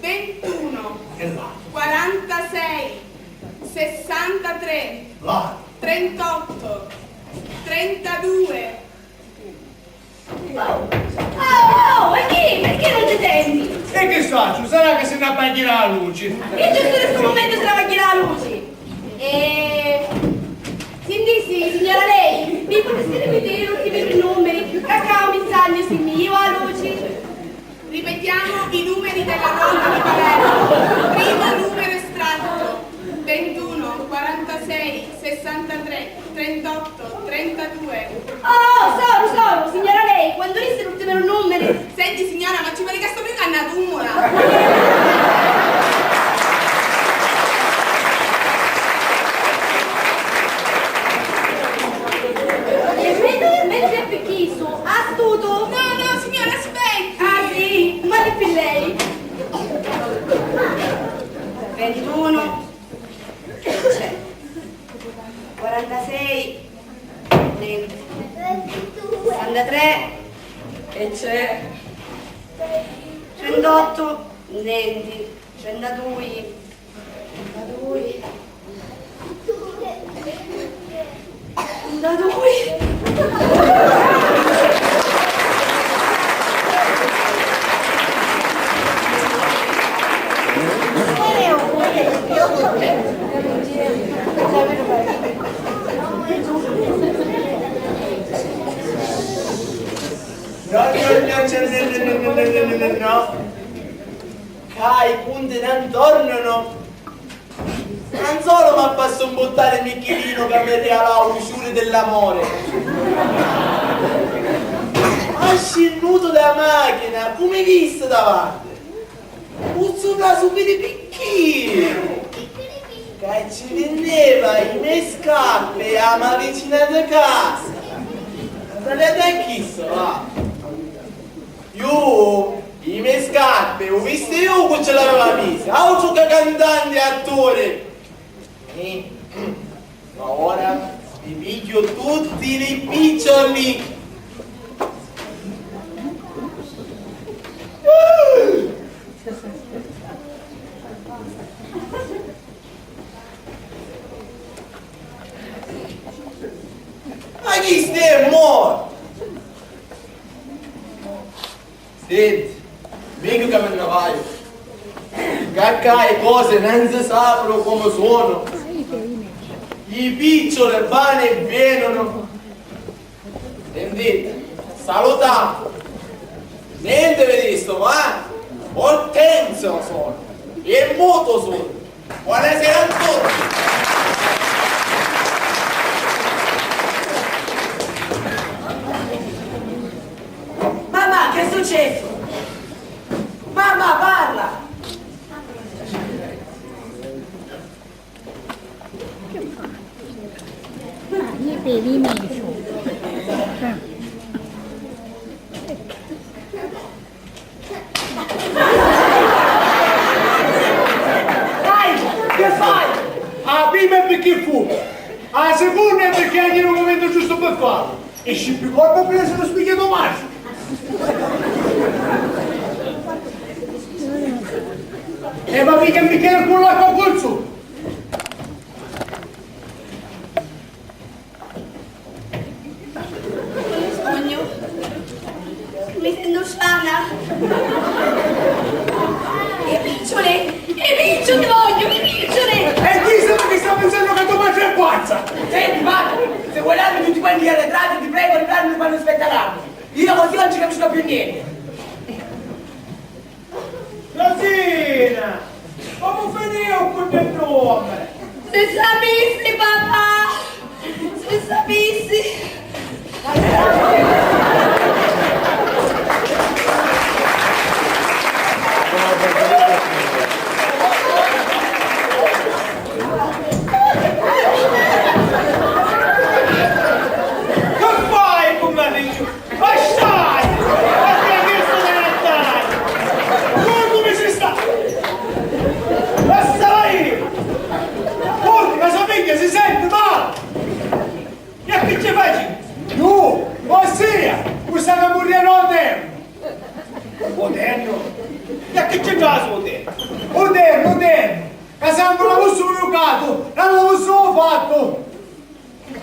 ventuno, quarantasei, sessantatré, trentotto, trentadue. Oh, oh, e chi? Perché non ti senti? E che sacciu, sarà che si n'ha a ghirà la luci. E giusto in questo momento si va a ghirà la luci. Eh, sentì, signora lei, mi potresti ripetere l'ultimi due numeri? Cacao mi sogno se mi io a luci. Ripetiamo i numeri della ruota di Palermo. Primo numero estratto, ventuno, quarantasei, sessantatré, trentotto, trentadue. Oh, soru, soru, signora lei, quantu dissi l'ultimu numeri? Senti, signora, ma ci pari ca sto più ca na tummula. E mentre, mentre picchisu, astutu. No, no, signora, aspetta. Ah, sì, ma di più lei. Ventuno. C'è. Quarantasei, nenti. Sessantatré, e c'è. Trentotto, nenti. Trentadui, trentadui, trentadui. No, no, no, no, no, no, no, no, no. Ca i punti non tornano. Non solo m'ha fatto sbuttare Michilino che mi regalava un fiore dell'amore, ma scennuto da macchina, come visto davanti, un suprasu picchino, che ci vendeva i miei scarpe a ma vicina di casa. Sapete chi so, va? Io, i me scarpe, u visti io cu ce l'aveva mise, autru ca cantanti e attori. Eh, ma ora vi pigghiu tutti li piccioli. Ma chi stemmo? Senti, megghiu ca mi nni vaiu. Ca ccà i cosi non si sapunu comu sunu. I picciuli vanu e venunu. Sentite, salutamu. Nenti di stu, ma Ortensio sunu. E mutu sunu. Buonasera a tutti. Mamma, che è successo? Mamma, parla! Dai, che fai? A prima è perché fu, a seconda è perché hai il momento giusto per farlo. E sci più colpa per essere spieghiato male. E va mica, mica con l'acqua col succo. Sognu. Mi sentu strana. I picciuli, i picciuli voglio, i picciuli! E chi sono che sta pensando che tua madre è pazza? Senti, Marco, se vuoi darmi tutti quanti gli arretrati, ti prego, riprendimi quando spetta l'acqua. Io così non ci capisco più niente. Rosina, comu finìu cu ddu nome? Si sapissi, papà! Si sapissi! Che fai cu Mariu? Ma stai! Ma che hai visto da Natale? Guarda come si sta! Ma stai! Guarda, ma so figlia si sente male! E che ci faci? Io? Ossia, questa camurria non è! Oterno? E che c'entra l'oterno? Oterno, oterno! Ca se non l'avessu educato, non l'avessu fatto!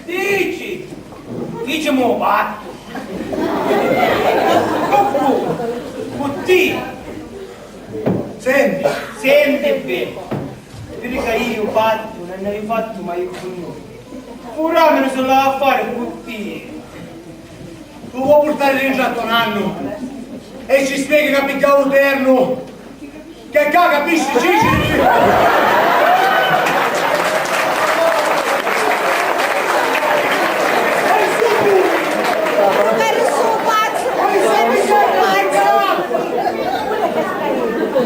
Dici? Dici mo pattu! Cu cu? Cu ti! Senti, senti beni! Vidi ca io pattu non ne haiu fattu mai cu nui. Puru a mia si l'ha a fari cu ti! Tu vuoi purtari dintra a to nannu e ci spieghi ca pigghiau lu ternu? Che ccà capisci, Gigi?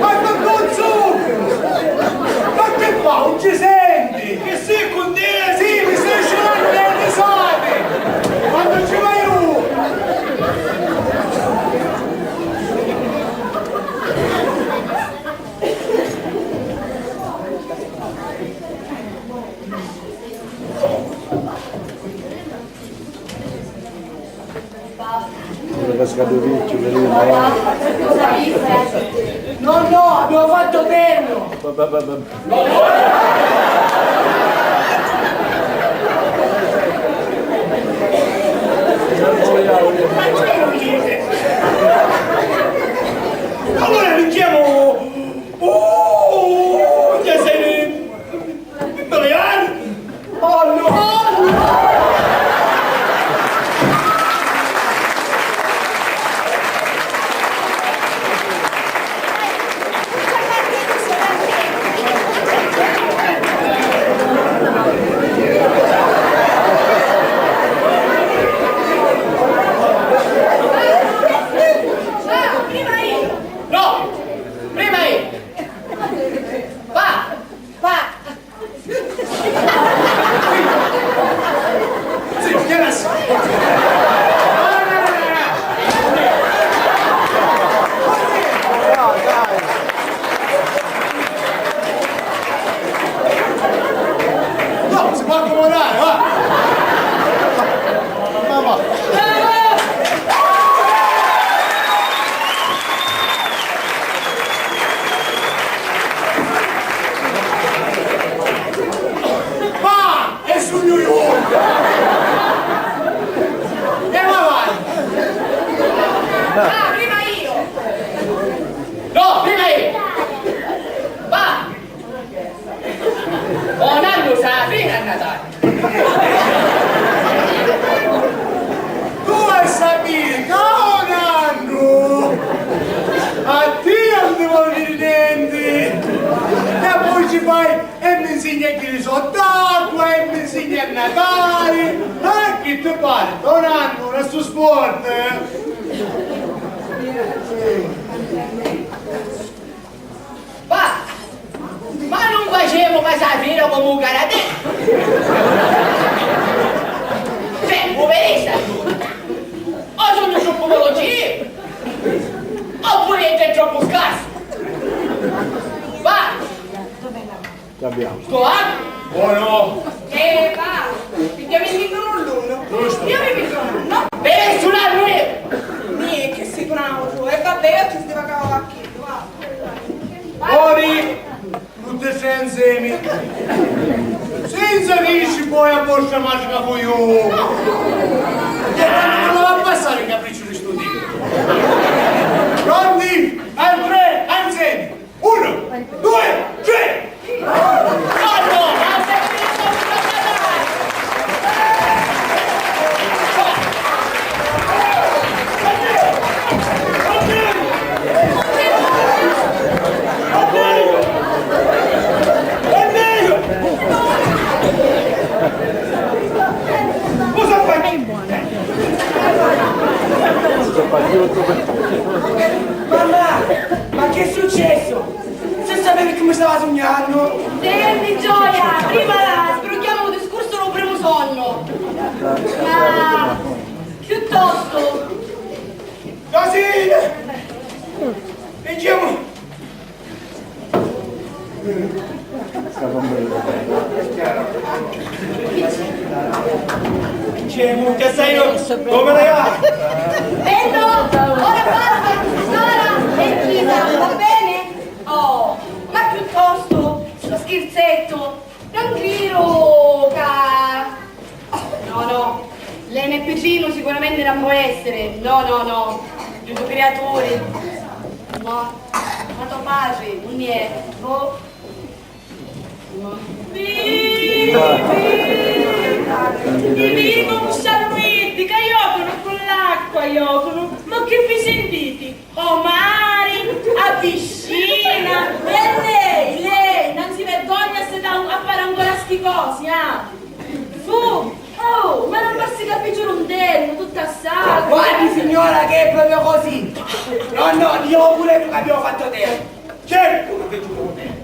Ma che cazzo? Ma che fa? Non ci senti? Che si cu ti? Sì, mi stai sciurando le risate! Quando ci vai tu? Cascatu vecchio, vedete, no? No, no, abbiamo fatto terno! Allora vinciamo! Oh, che sei... Italiani! Oh no! Oh no! Tu hai sapiri ca o nannu a tia non ti vuole dire niente, e poi ci fai e mi insegna a tirare sott'acqua e mi insegna a natare. Eh, che ti pare? Don Anno, non è sto sport. Va, ma non facemu ca sapere come un karate? Cioè, poveretta, o sono troppo veloce, oppure è troppo scarso. Va! Ci abbiamo. Sto anno? Buono! Eh, va! Pigliami il libro l'uno. Giusto. Io mi piglio l'uno. Per suonare io! Mì, che sei bravo tu. E vabbè, io ci stavo a cavare a chi, va. Ori, non ti stai insieme. Senza dirci poi a vostra madre che voi io. Che non va a passare il capriccio di sto tipo. Pronti? Al tre, al sei. Uno, due, tre! Mamma, ma che è successo? Se sapevi che mi stava sognando! Senti, Gioia, prima sbrocchiamo un discorso sul primo sonno. Ma piuttosto. Così! Leggiamo! C'è mucca, sai, come la... Bello! Ora basta, Sara e Gina, va bene? Oh, ma piuttosto, sto scherzetto, non credo ca... No, no, l'N P G sicuramente non può essere, no, no, no, Gesù creatore, ma, ma tuo padre, non è, boh. Ti dico, sciarruiti, ca iocanu cu l'acqua, iocanu, ma chi vi sentiti? O mari, a piscina, e lei, lei non si vergogna a, se da, a fare ancora sti cosi, ah? Fu, oh, ma non basti capire un terno, tutta sta... Guardi signora che è proprio così. No, no, io pure tu che abbiamo fatto terno. Certo che feci un terno.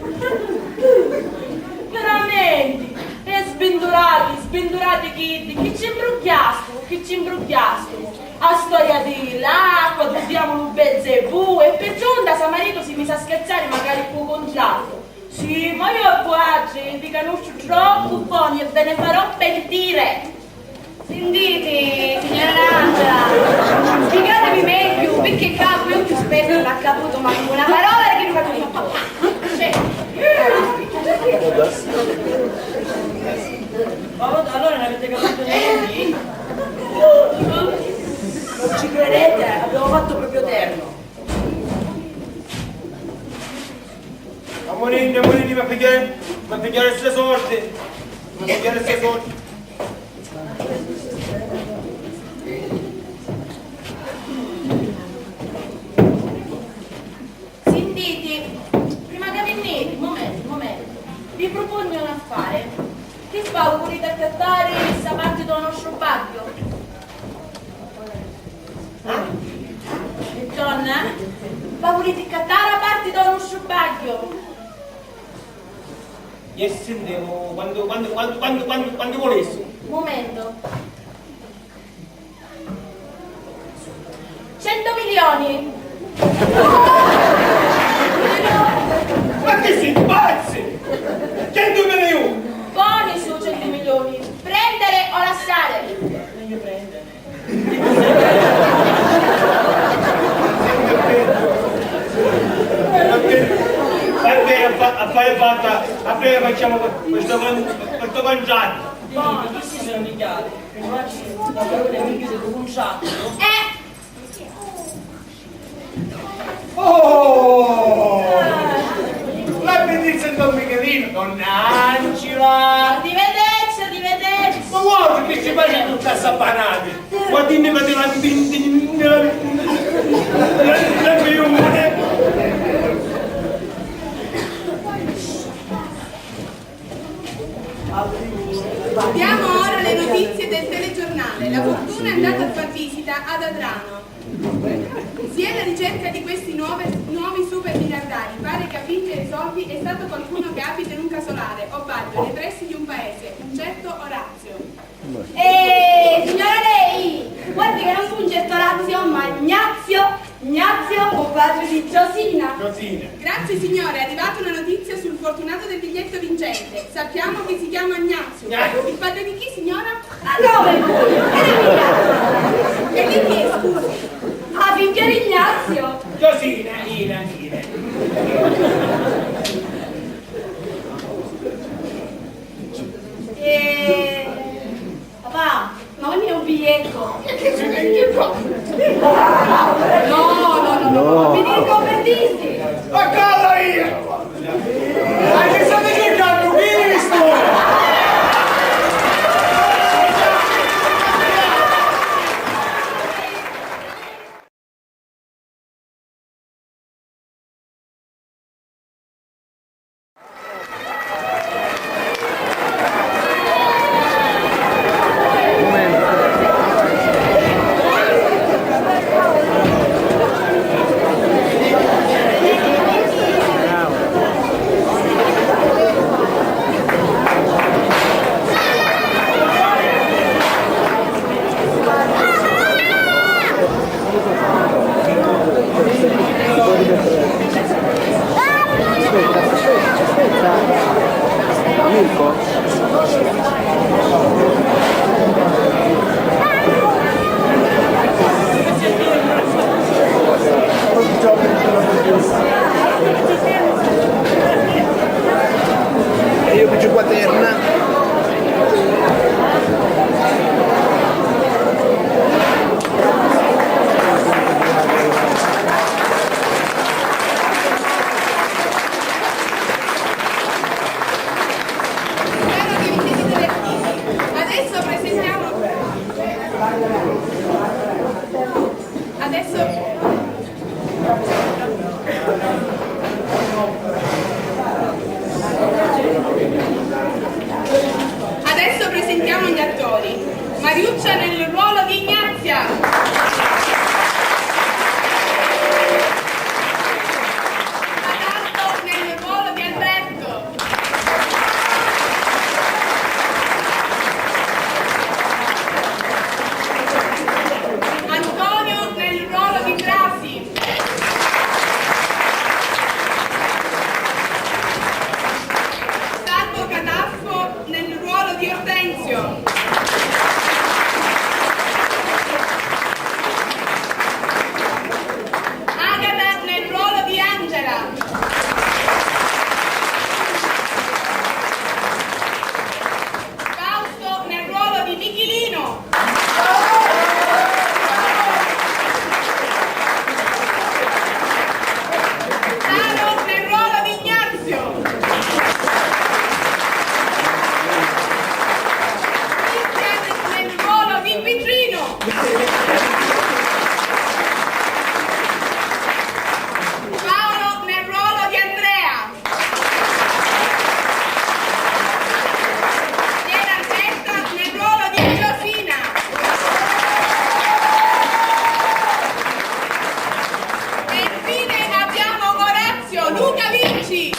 Veramente, e sbindurati, sbindurati chi, chi ci imbrugghiastivu, chi ci imbrugghiastivu. A storia di l'acqua, dubbiamo lu Belzebù, e perciò nta so maritu si misi a scherzari macari cu contrattu. Sì, ma io e vuatri vi canusciu troppu boni e ve ne farò pentire. Sentiti, signora Angela, spiegatemi meglio, perché ca qui non ti spetto, non ha caputo manco una parola che non ha detto. Cioè, ma allora non avete capito niente? Non ci credete? Abbiamo fatto proprio terno. Amorini, Amorini, ma pigghiare, ma pigghiare ste sordi, ma pigghiare ste sordi. Sintiti, prima ca vinniti, un momentu, un momentu, vi prupugnu un affari. Chi fa, u vuliti accattari sta parti dô nostru bagghiu? Ah? Donna? Va vuliti accattari a parti dô nostru bagghiu? Iè, sintemu, quantu, quantu, quantu, quantu, quantu, quantu vulissi. Un momentu. Centu milioni! Ma chi si pazzi? Centu milioni! Boni su centu milioni! Prendere o lasciare? Meglio prendere. Vabbè, affa-, affare fatta, appena facciamo questo con-, questo contratto. Boni, questi sono i chiavi. Prima ci la parola è meglio del contratto. Eh! Oh! La bellezza di Don Michelino, donna Angela! Arrivederci, arrivederci! Sta sapanati, guardinni ca ti la mpinti nni la, la, la piume. Diamo ora le notizie del telegiornale. La fortuna è andata a far visita ad Adrano. Si è alla ricerca di questi nuove, nuovi super miliardari. Pare che a vincere i soldi è stato qualcuno che abita in un casolare, o sbaglio, nei pressi di un paese, un certo Orazio. Eh, signora lei, guardi che non fu un certo Orazio, ma Ignazio, Ignazio, compagno di Giosina. Giosina. Grazie signore, è arrivata una notizia sul fortunato del biglietto vincente. Sappiamo che si chiama Ignazio. Ignazio. Il padre di chi, signora? Ma come lui? Ed è Ignazio. E di chi è, scusi? Ah, figgio di Ignazio. Giosina, Ina, Ina. Eh, papà, ma non è un biglietto. No, no, no, no, no, no. Mi dico per dirti. Ma cosa io? Ma chi state cercando? Chi è sto? Aspetta, aspetta, aspetta. Mirko. E io piggio quaterna. Spero che vi siete divertiti. Adesso presentiamo, adesso, adesso presentiamo gli attori. Mariuccia nel ruolo di Ignazia. Adalto nel ruolo di Alberto. Antonio nel ruolo di Brasi. Salvo Cataffo nel ruolo di Ortensio. Agata nel ruolo di Angela. Fausto nel ruolo di Michilino. Taro nel ruolo di Ignazio. Cristian nel ruolo di Pitrino. Paolo nel ruolo di Andrea. Gerardetta nel ruolo di Giosina. E infine abbiamo Orazio, Luca vinci!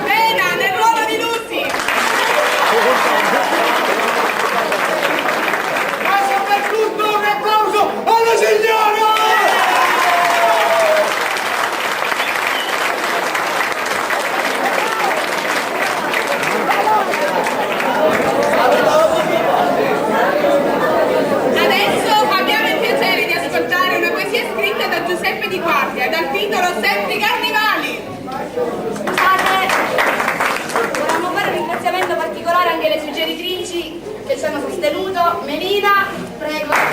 Bene, nel ruolo di Lucy! Ma soprattutto un applauso alla signora! Adesso abbiamo il piacere di ascoltare una poesia scritta da Giuseppe Di Guardia, dal titolo Sempre Carnivali. Scusate, volevamo fare un ringraziamento particolare anche alle suggeritrici che ci hanno sostenuto. Melina, prego.